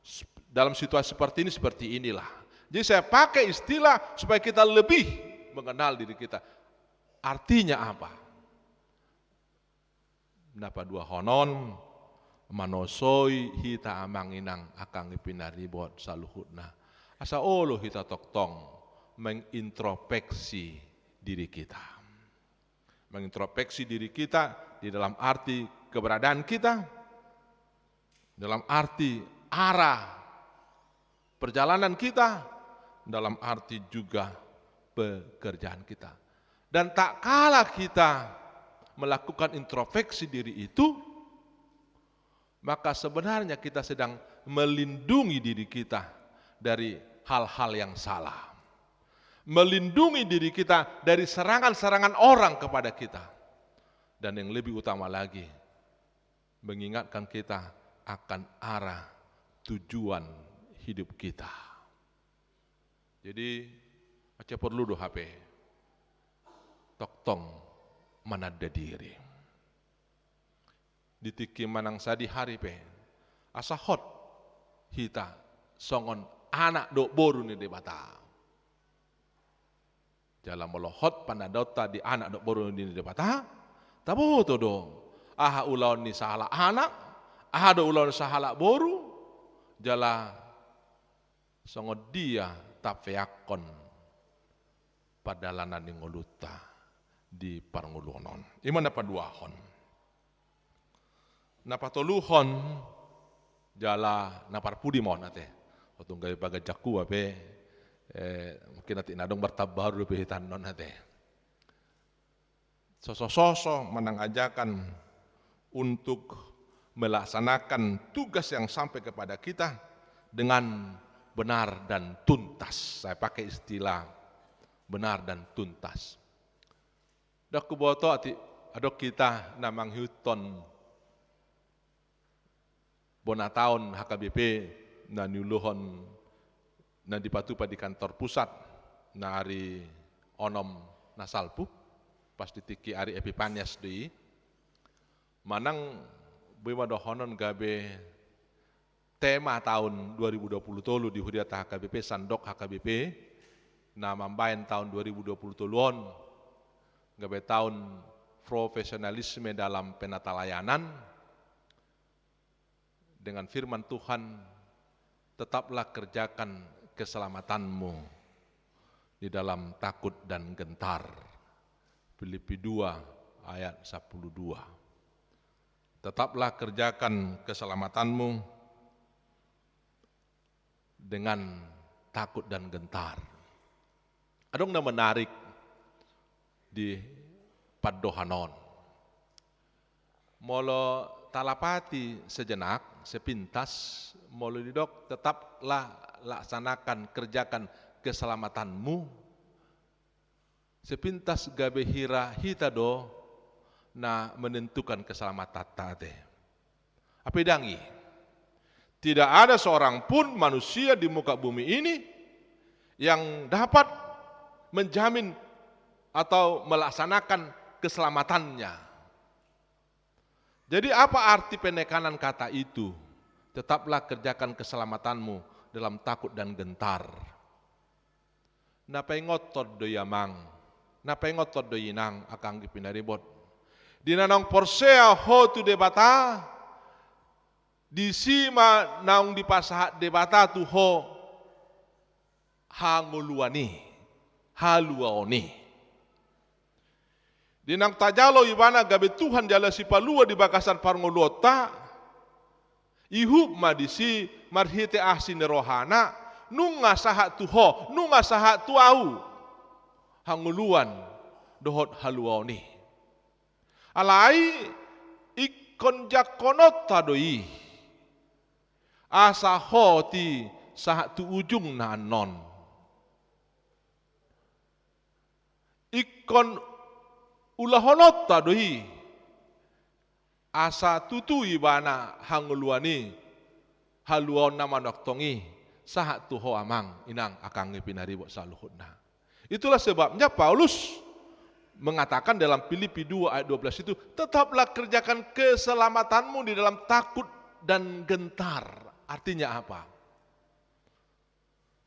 S-, dalam situasi seperti ini seperti inilah. Jadi saya pakai istilah supaya kita lebih mengenal diri kita. Artinya apa? Na paduahon on manosoi hita amang inang angka anggi pinaribot saluhutna. Asa olo hita tongtong mengintrospeksi diri kita. Mengintrospeksi diri kita di dalam arti keberadaan kita, dalam arti arah perjalanan kita, dalam arti juga pekerjaan kita. Dan tak kala kita melakukan introspeksi diri itu, maka sebenarnya kita sedang melindungi diri kita dari hal-hal yang salah. Melindungi diri kita dari serangan-serangan orang kepada kita. Dan yang lebih utama lagi, mengingatkan kita akan arah tujuan hidup kita. Jadi, mansai porlu do hape tongtong mananda diri. Di tingki manang sadihari pe, asa hot hita songon anak dohot boru ni Debata. Jala molo hot panandaonta di anak dohot boru ni Debata, taboto do aha ulaon ni sahalak anak, aha do ulaon ni sahalak boru, jala songon dia tapeakkon pardalanan ni ngolunta di parngoluon on. I ma na paduahon. Na patoluhon jala na parpudi ma on ate. Tung gabe bagas jakku ape, eh, mungkin nanti na adong martamba dope hita annon ate. Soso-soso manang ajakan untuk melaksanakan tugas yang sampai kepada kita dengan benar dan tuntas. Saya pakai istilah benar dan tuntas. Dok, huboto atik adong hita na mangihuthon bona taon H K B P na niuluhon, na dipatupa di kantor pusat, na ari onom na salpu, pas di tingki ari Epipanias do i. Manang boi ma dohonon gabe tema taon dua ribu dua puluh tolu di huriata H K B P, sandok H K B P, na mambaen taon dua ribu dua puluh tolu on gabe taon profesionalisme dalam penatalayanan, dengan firman Tuhan, "Tetaplah kerjakan keselamatanmu di dalam takut dan gentar." Filipi dua ayat sepuluh dua. Tetaplah kerjakan keselamatanmu dengan takut dan gentar. Adong na menarik di pandohan on. Molo talapati sejenak, sepintas, molo didok, "Tetaplah laksanakan, kerjakan keselamatanmu." Sepintas gabe hira hita do na menentukan keselamatan ta ate. Hape dang i. Tidak ada seorang pun manusia di muka bumi ini yang dapat menjamin atau melaksanakan keselamatannya. Jadi, apa arti penekanan kata itu? "Tetaplah kerjakan keselamatanmu dalam takut dan gentar." Na paingothon do i, amang, na paingothon do i, inang, angka anggi pinaribot. Di na naung porsea ho tu Debata, disi ma naung dipasahat Debata tu ho hangoluan i, haluaon i. Di naung tajalo ibana gabe Tuhan jala sipalua di bagasan parngoluonta, ihut ma disi marhite asi ni rohana, nunga sahat tu ho, nunga sahat tu ahu hangoluan dohot haluaon i. Alai ingkon jangkononta do i, asa hot i sahat tu ujungna annon. Ingkon ulahononta do i, asa tutu ibana hangoluan i, haluaonna manongtong i, sahat tu ho, amang, inang, angka anggi pinaribot saluhutna. Itulah sebabnya Paulus mengatakan dalam Filipi dua ayat dua belas itu, "Tetaplah kerjakan keselamatanmu di dalam takut dan gentar." Artinya apa?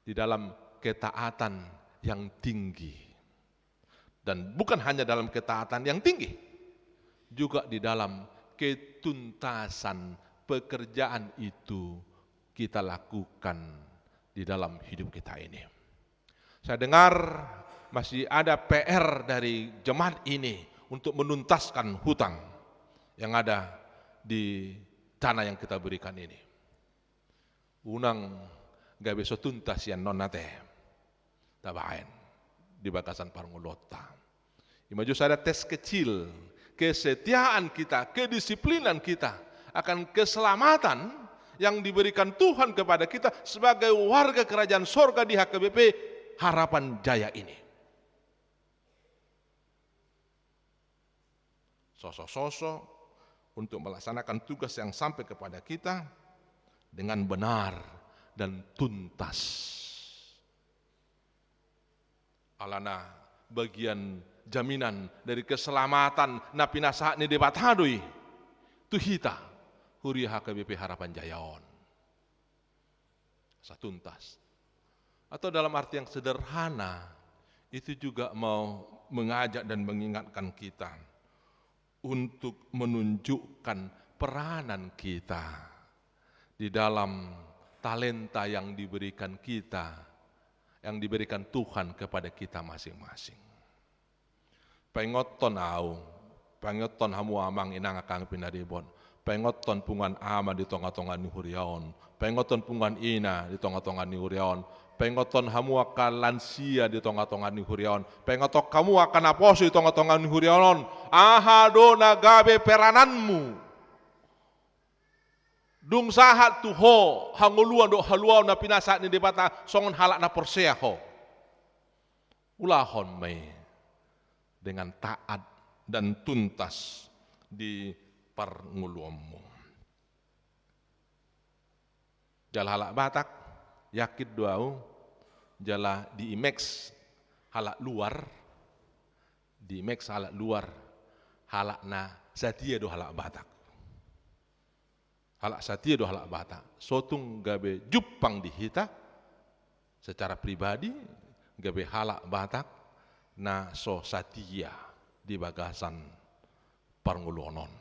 Di dalam ketaatan yang tinggi. Dan bukan hanya dalam ketaatan yang tinggi, juga di dalam ketuntasan pekerjaan itu kita lakukan di dalam hidup kita ini. Saya dengar masih ada P R dari jemaat ini untuk menuntaskan hutang yang ada di tanah yang kita berikan ini. Unang gabe so tuntas sian non ate tabaen di bagasan parngoluonta. Ima just ada tes kecil, kesetiaan kita, kedisiplinan kita akan keselamatan yang diberikan Tuhan kepada kita sebagai warga kerajaan sorga di H K B P Harapan Jaya ini. Soso-soso untuk melaksanakan tugas yang sampai kepada kita dengan benar dan tuntas. Alana bagian jaminan dari keselamatan na pinasahat ni Debata do i tu hita, huria H K B P Harapan Jaya on. Asa tuntas. Atau dalam arti yang sederhana, itu juga mau mengajak dan mengingatkan kita untuk menunjukkan peranan kita di dalam talenta yang diberikan kita, yang diberikan Tuhan kepada kita masing-masing. Paingothon ahu, paingothon hamu amang inang angka pinaribot, paingothon punguan ama di tonga-tonga ni huria on, paingothon punguan ina di tonga-tonga ni huria on, paingothon hamu angka lansia di tonga-tonga ni huria on, paingothon hamu angka naposo di tonga-tonga ni huria on, aha do na gabe perananmu Dung sahat tu ho hangoluan dohot haluaon na pinasahat ni Debata songon halak na porsea ho, ulahon ma i dengan taat dan tuntas di parngoluonmu. Jala halak Batak, yakin do ahu, jala di-image halak luar, di-image halak luar, halak na satia do halak Batak. Halak satia do halak Batak. So tung gabe jumpang di hita secara pribadi, gabe halak Batak na so satia di bagasan parngoluon on.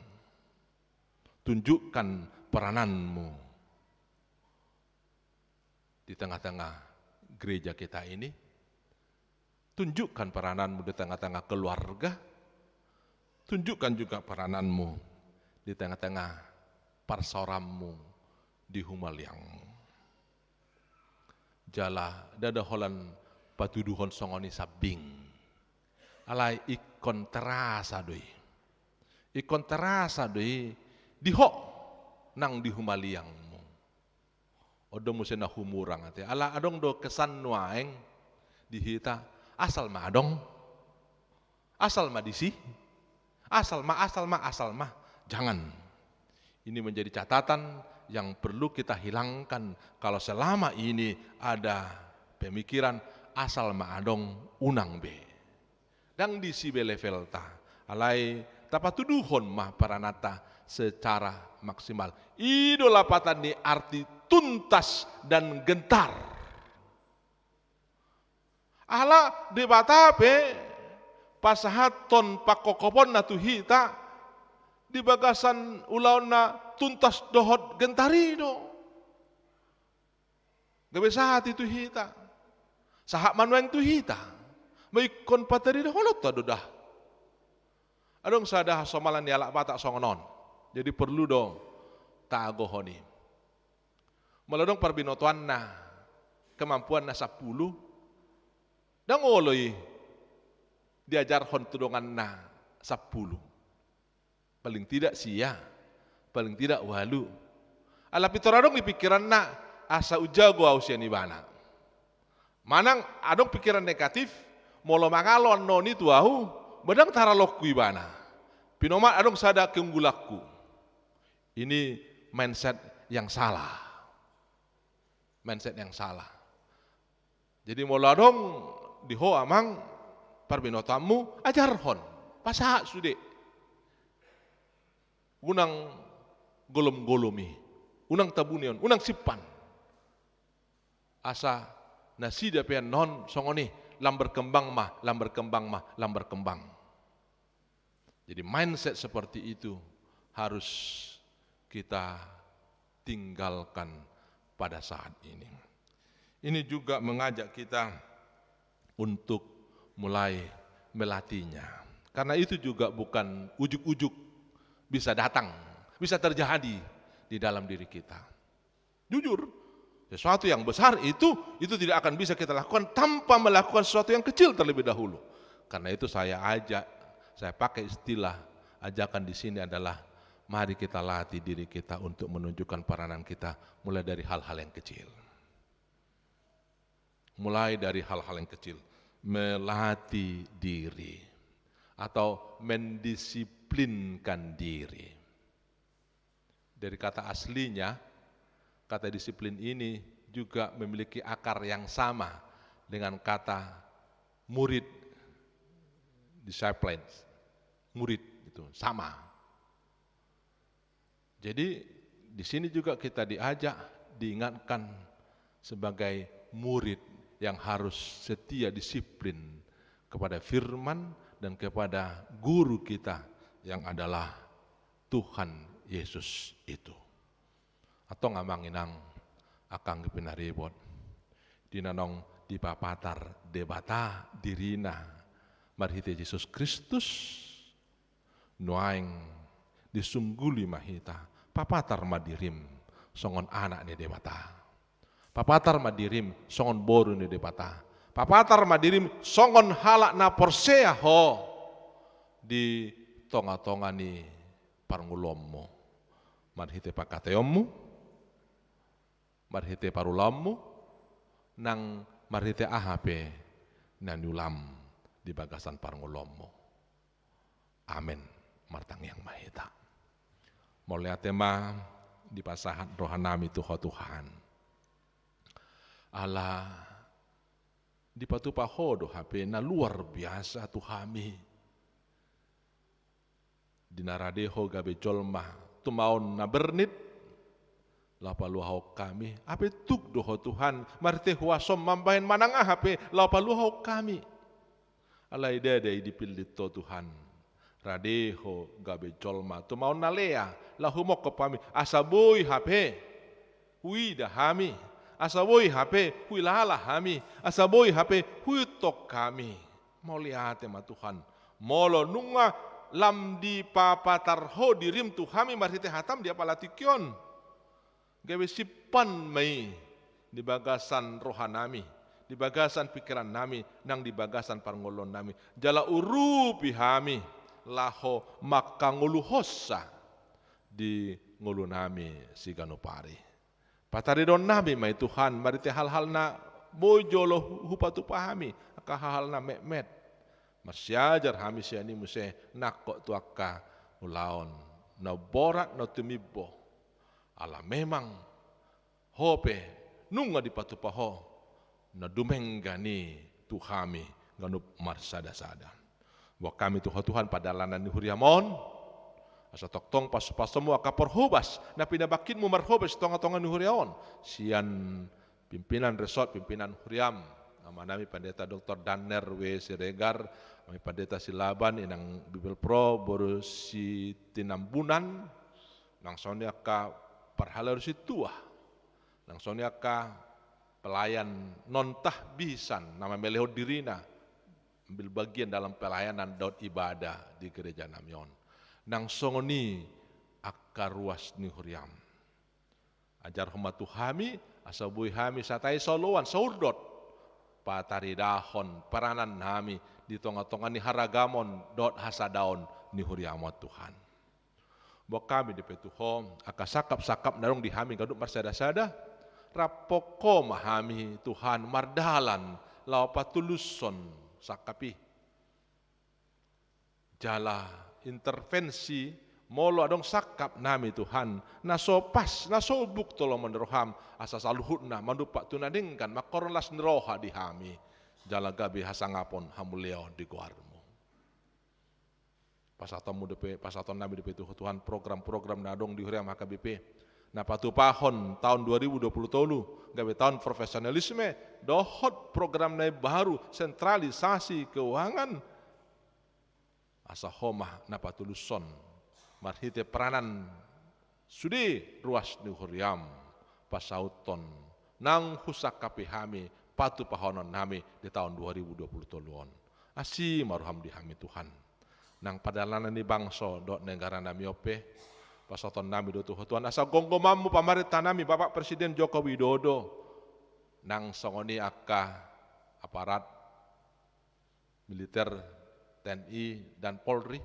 Tunjukkan perananmu di tengah-tengah gereja kita ini. Tunjukkan perananmu di tengah-tengah keluarga. Tunjukkan juga perananmu di tengah-tengah parsaoranmu, di humaliangmu. Jala ndada holan patuduhon songon i sambing. Alai ingkon terasa do i. Ingkon terasa do i di ho nang di humaliangmu. On do muse na humurang ate. Ala adong do kesan nuaeng di hita, asal ma adong. Asal ma disi. Asal ma, asal ma, asal ma. Jangan. Ini menjadi catatan yang perlu kita hilangkan kalau selama ini ada pemikiran asal ma adong, unang be. Ndang disi be levelta. Alai tapatuduhon ma perananta secara maksimal. I do lapatan ni arti tuntas dan gentar. Ala Debata pe pasahathon pangkophoponna tu hita di bagasan ulaonna tuntas dohot gentar i do. Gabe sahat i tu hita. Sahat ma nuaeng tu hita. Ba ingkon pataridahononta do da. Adong sada hasomalan ni halak Batak songon on. Jadi perlu do tagohon i. Molo adong parbinotoanna, kemampuanna sampulu, ndang olo i diajarhon tu donganna sampulu. Paling tidak sia, paling tidak ualu. Ala pintor adong di pikiranna, asa unjago ahu sian ibana. Manang adong pikiran negatif, molo mangalo annon i tu ahu, ba ndang taralongku ibana. Pinomat adong sada keunggulanku. Ini mindset yang salah. Mindset yang salah. Jadi molo adong di ho amang parbinotoanmu, ajarhon, pasahat sude. Unang golom-golomi, unang tabunion, unang simpan. Asa nasida pe annon songon i, lam berkembang ma, lam berkembang ma, lam berkembang. Jadi mindset seperti itu harus kita tinggalkan pada saat ini. Ini juga mengajak kita untuk mulai melatihnya. Karena itu juga bukan ujuk-ujuk bisa datang, bisa terjadi di dalam diri kita. Jujur, sesuatu yang besar itu, itu tidak akan bisa kita lakukan tanpa melakukan sesuatu yang kecil terlebih dahulu. Karena itu saya ajak, saya pakai istilah ajakan di sini adalah mari kita latih diri kita untuk menunjukkan peranan kita mulai dari hal-hal yang kecil. Mulai dari hal-hal yang kecil, melatih diri atau mendisiplinkan diri. Dari kata aslinya, kata disiplin ini juga memiliki akar yang sama dengan kata murid, disciples, murid, itu sama. Jadi di sini juga kita diajak, diingatkan sebagai murid yang harus setia disiplin kepada firman dan kepada guru kita yang adalah Tuhan Yesus itu. Antong amang inang, angka anggi pinaribot, di na naung dipapatar Debata dirina marhite Jesus Kristus, nuaeng disungguli ma hita, papatar ma dirim songon anak ni Debata. Papatar ma dirim songon boru ni Debata. Papatar ma dirim songon halak na porsea ho di tonga-tonga ni parngoluonmu. Marhite pangkataionmu, marhite parulaonmu, nang marhite aha pe na niulam di bagasan parngoluonmu. Amen. Martangiang ma hita. Mauliate ma dipasahat rohanami tu Ho Tuhan. Ala dipatupa Ho do hape na luar biasa tu hami. Di na rade Ho gabe jolma tumaon na bernit, laho paluahon hami. Hape tuk do Ho Tuhan, marhite huasom mambahen manang aha pe, laho paluahon hami. Alai ndada i dipillit Ho Tuhan. Rade Ho gabe jolma tumaon na lea, laho humongkop hami, asa boi hape huida hami, asa boi hape huilala hami, asa boi hape huihuthon hami. Mauliate ma Tuhan. Molo nunga lam dipapatar Ho dirim tu hami marhite hatam di apala tingki on, gabe simpan ma i di bagasan rohanami, di bagasan pingkirannami, nang di bagasan parngoluonnami. Jala urupi hami laho mangkangoluhonsa di ngolunami siganup ari. Pataridaonnami ma i Tuhan, marhite hal-hal na boi jolo hu-, hupatupa hami, angka hal-hal na metmet. Marsiajar hami sian i muse nangkok tu angka ulaon na umborat na tumimbo. Ala memang Ho pe nunga dipatupa Ho na dumenggan i tu hami ganup marsada-sada. Boan hami tu Ho Tuhan, padalanan ni huriam on, asa tongtong pasu-pasuMu angka parhobas na pinabangkitMu marhobas di tonga-tonga ni huria on, sian pimpinan resort, pimpinan huriam, amanami Pandita Doktor Danner W. Siregar, amanami Pandita Silaban, Inang Bibelvrouw, boru Sitinambunan, nang songon i angka parhalado sintua, nang songon i angka pelayan non tahbisan na mamelehon dirina, ambil bagian dalam pelayanan dohot ibadah di gerejanami on. Nang songon i angka ruas ni huriam. Ajarhon ma tu hami, asa boi hami satai saoloan, saurdot, pataridahon peranannami di tonga-tonga ni haragamon dohot hasadaon ni huriam on, Tuhan. Boan hami dope tu Ho, angka sangkap-sangkap na adong di hami ganup marsada-sada, raphon Ho ma hami, Tuhan, mardalan laho patulushon sangkap i. Jala intervensi, molo adong sangkapnami, Tuhan, na so pas, na so umbuk tu lomo ni roham, asa saluhutna manumpak tu na denggan, mangkorhon las ni roha di hami, jala gabe hasangapon hamuliaon di goarmu. Pasahatonmu dope, pasahatonnami dope tu Ho Tuhan program-program na adong di huriam H K B P, na patupahon taon dua ribu dua puluh tolu, gabe taon profesionalisme, dohot program na imbaru, sentralisasi keuangan, asa Ho ma na patulushon, marhite peranan sude ruas ni huriam, pasauthon nang husangkapi hami patupahononnami di taon dua ribu dua puluh tolu on. Asi ma roham di hami, Tuhan. Nang padalanan ni bangso dohot negaranami on pe, pasahatonnami do tu Ho Tuhan, asa gomgomanmu pamarentanami, Bapak Presiden Joko Widodo, nang songon i angka aparat militer, T N I dan Polri,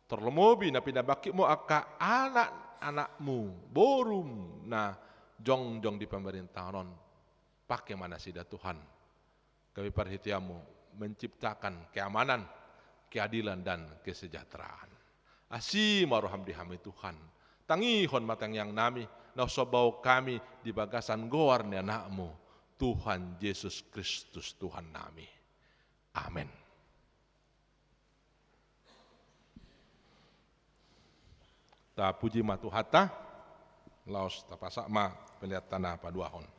tarlumobi na pinabangkitmu angka anak-anakmu, borum na jongjong di pemerintahan on. Pake ma nasida, Tuhan, gabe parhiteanmu menciptakan keamanan, keadilan dan kesejahteraan. Asi ma roham di hami, Tuhan. Tangihon ma tangiangnami, na husomba hami di bagasan goar ni Anakmu, Tuhan Jesus Kristus, Tuhannami. Amen. Tapuji ma Tuhanta, laos tapasahat ma pelean na paduahon.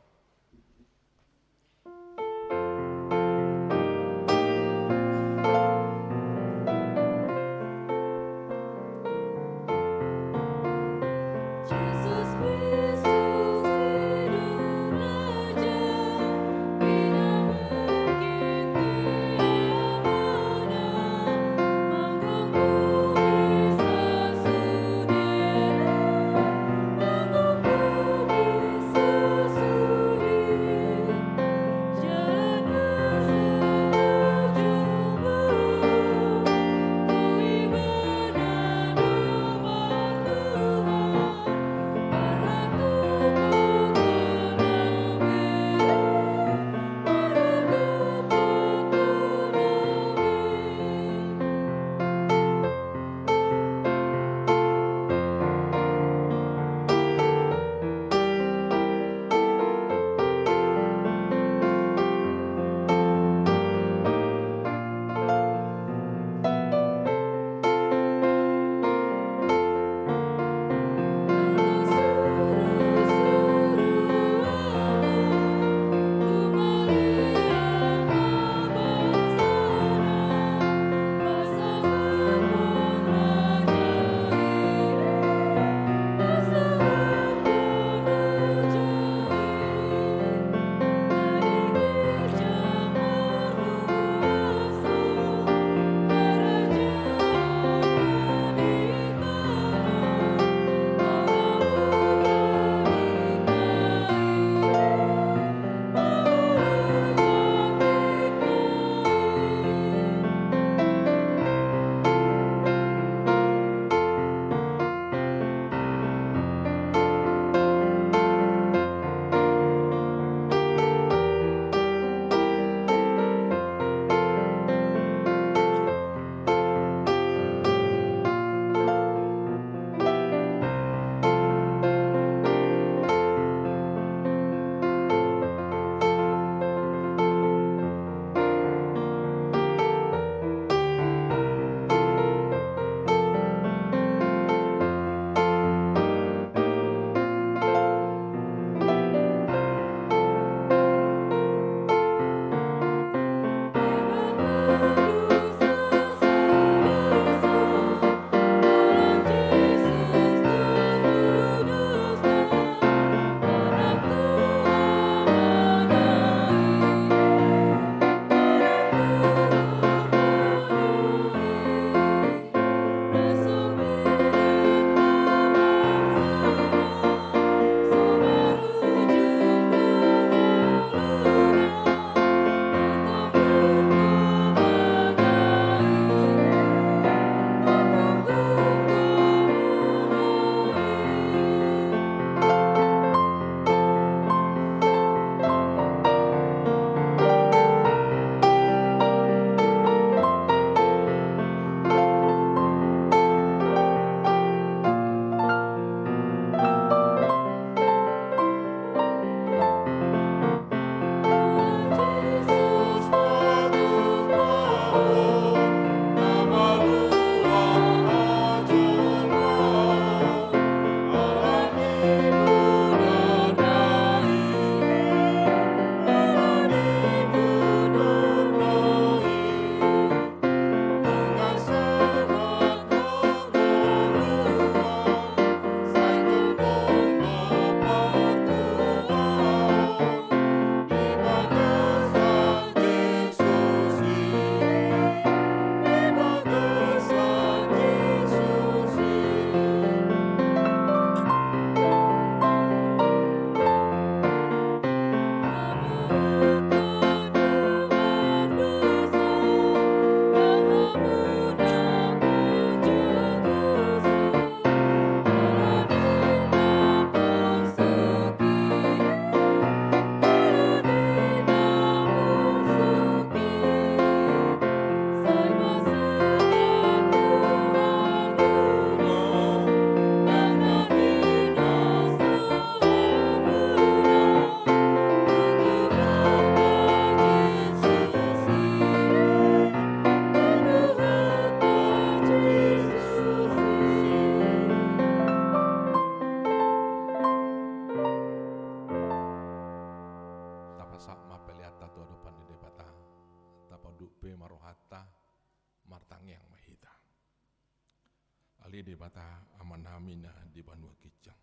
Debata Amanami na di banua ginjang.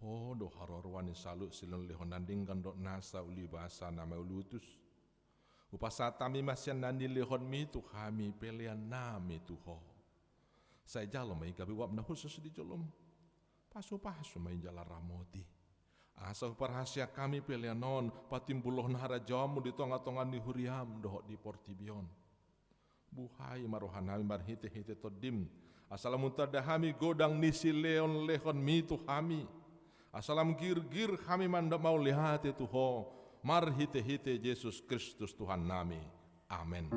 Ho do haroroan ni saluhut silehonlehon na denggan dohot nasa ulibasa na mauliutus. Hupasahat hami ma sian na nilehonmi tu hami peleannami tu Ho. Sai jalo ma i gabe uap na hushus di jolom. Pasupasu ma i jala ramoti. Asa huparhaseang hami pelean on patimbulhon harajaonmu di tongatonga ni huriam dohot di portibi on. Buhai ma rohanami marhitehite Tondim, asa lam huntanda hami godang ni silehonlehonmi tu hami, asa lam girgir hami manda mauliate tu Ho, marhitehite Jesus Kristus Tuhannami. Amen.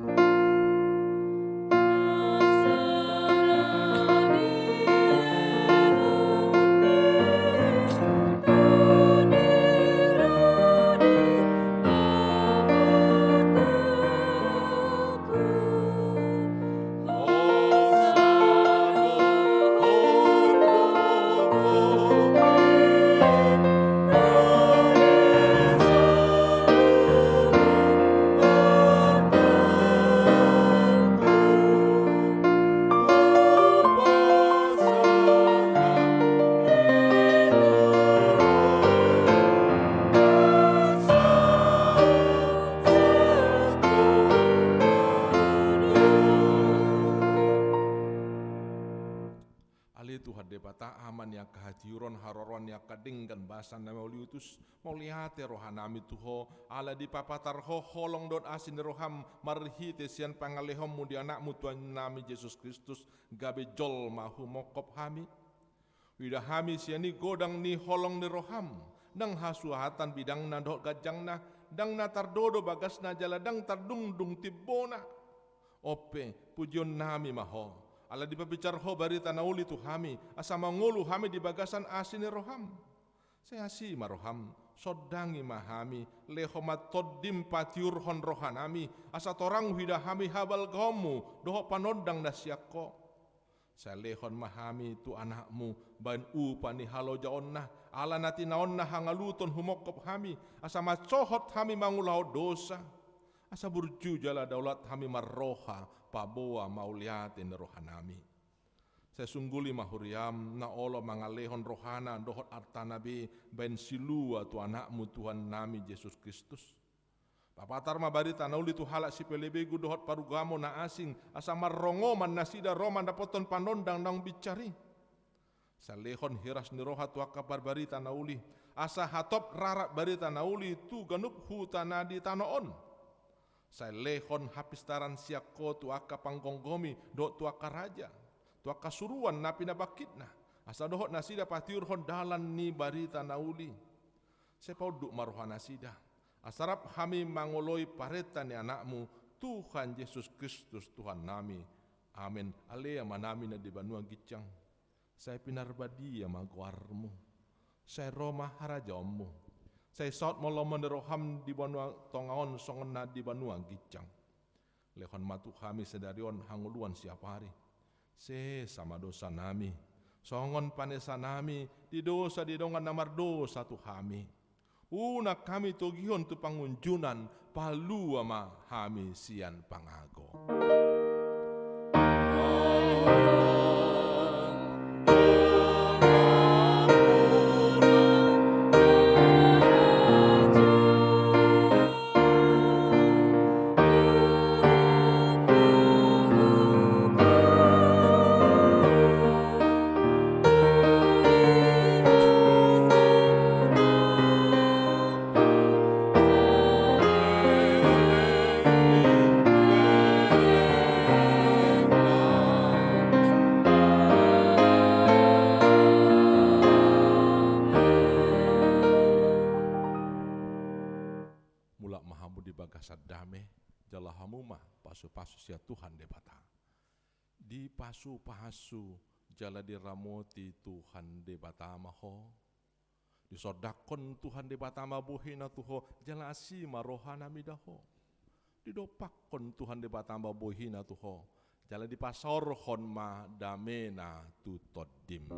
Ale Tuhan Debata, Ama ni angka hatiuron, haroroan ni angka denggan basa na mauliutus, mauliate rohanami tu Ho, ala dipapatar Ho holong dohot asi ni roham, marhite sian pangalehonmu di Anakmu Tuhannami Jesus Kristus, gabe jolma humongkop hami. Huida hami sian i godang ni holong ni roham, ndang hasuhatan bidangna dohot ganjangna, ndang na tardodo bagasna jala ndang tardungdung timbona. On pe, pujionnami ma Ho, ala dipabicar Ho barita na uli tu hami, asa mangolu hami di bagasan asi ni roham. Sai asi ma roham, sondangi ma hami, lehon ma Tondim patiurhon rohanami, asa torang huida hami habalgaonmu dohot panondang na sian Ho. Sai lehon ma hami tu Anakmu baen upa ni halojaonna, ala na tinaonna hangaluton humongkop hami, asa mansohot hami mangulahon dosa, asa burju jala daulat hami marroha paboa mauliate ni rohanami. Sai sungguli ma huriam na olo mangalehon rohana dohot artana be baen silua tu Anakmu Tuhannami Jesus Kristus. Papatar ma barita na uli tu halak sipelebegu dohot parugamo na asing, asa marrongoman nasida ro mandapothon panondang naung binsar i. Sai lehon hiras ni roha tu angka parbarita na uli, asa hatop rarat barita na uli tu ganup huta na di tano on. Sai lehon hapistaran sian Ho tu angka panggomgomi dohot tu angka raja, tu angka suruan na pinabangkitna, asa dohot nasida patiurhon dalan ni barita na uli. Sai paunduk ma rohanasida, asa rap hami mangoloi parenta ni Anakmu, Tuhan Jesus Kristus Tuhannami. Amen. Ale Amanami na di banua ginjang, sai pinarbadia ma goarmu. Sai ro ma harajaonmu. Sai saut ma lomo ni roham di banua tonga on songon na di banua ginjang. Lehon ma tu hami sadari on hangoluan siapari. Sesa ma dosanami, songon panesanami di dosa di dongan na mardosa tu hami. Unang hami togihon tu pangunjunan, palua ma hami sian pangago. Mulak ma hamu di bagasan dame, jalo hamu ma pasupasu sian Tuhan Debata. Dipasupasu jala diramoti Tuhan Debata ma ho. Disondangkon Tuhan Debata ma bohina tu ho, jala asi ma rohana mida ho. Didompakkon Tuhan Debata ma bohina tu ho, jala dipasaorhon ma damena tu tondim.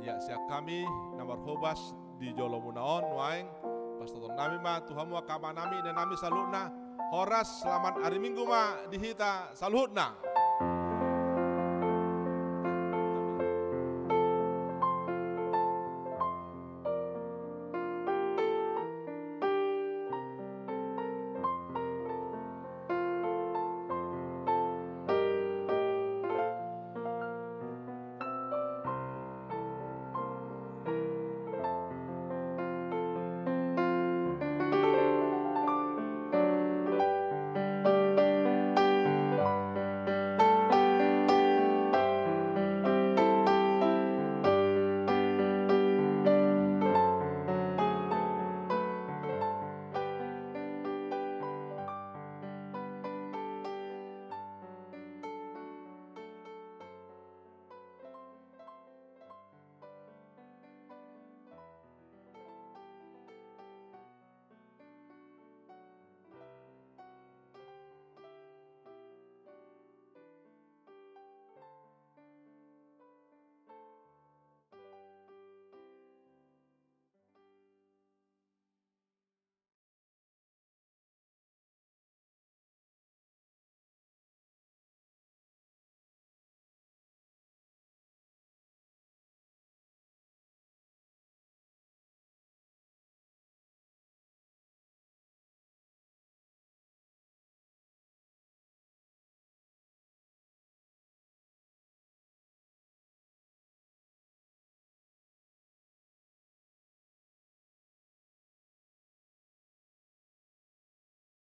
Ya, sian hami na marhobas di jolo muna on nuaeng, pasahaton nami ma tu hamu angka amanami, inanami saluhutna, horas, selamat ari Minggu ma di hita saluhutna.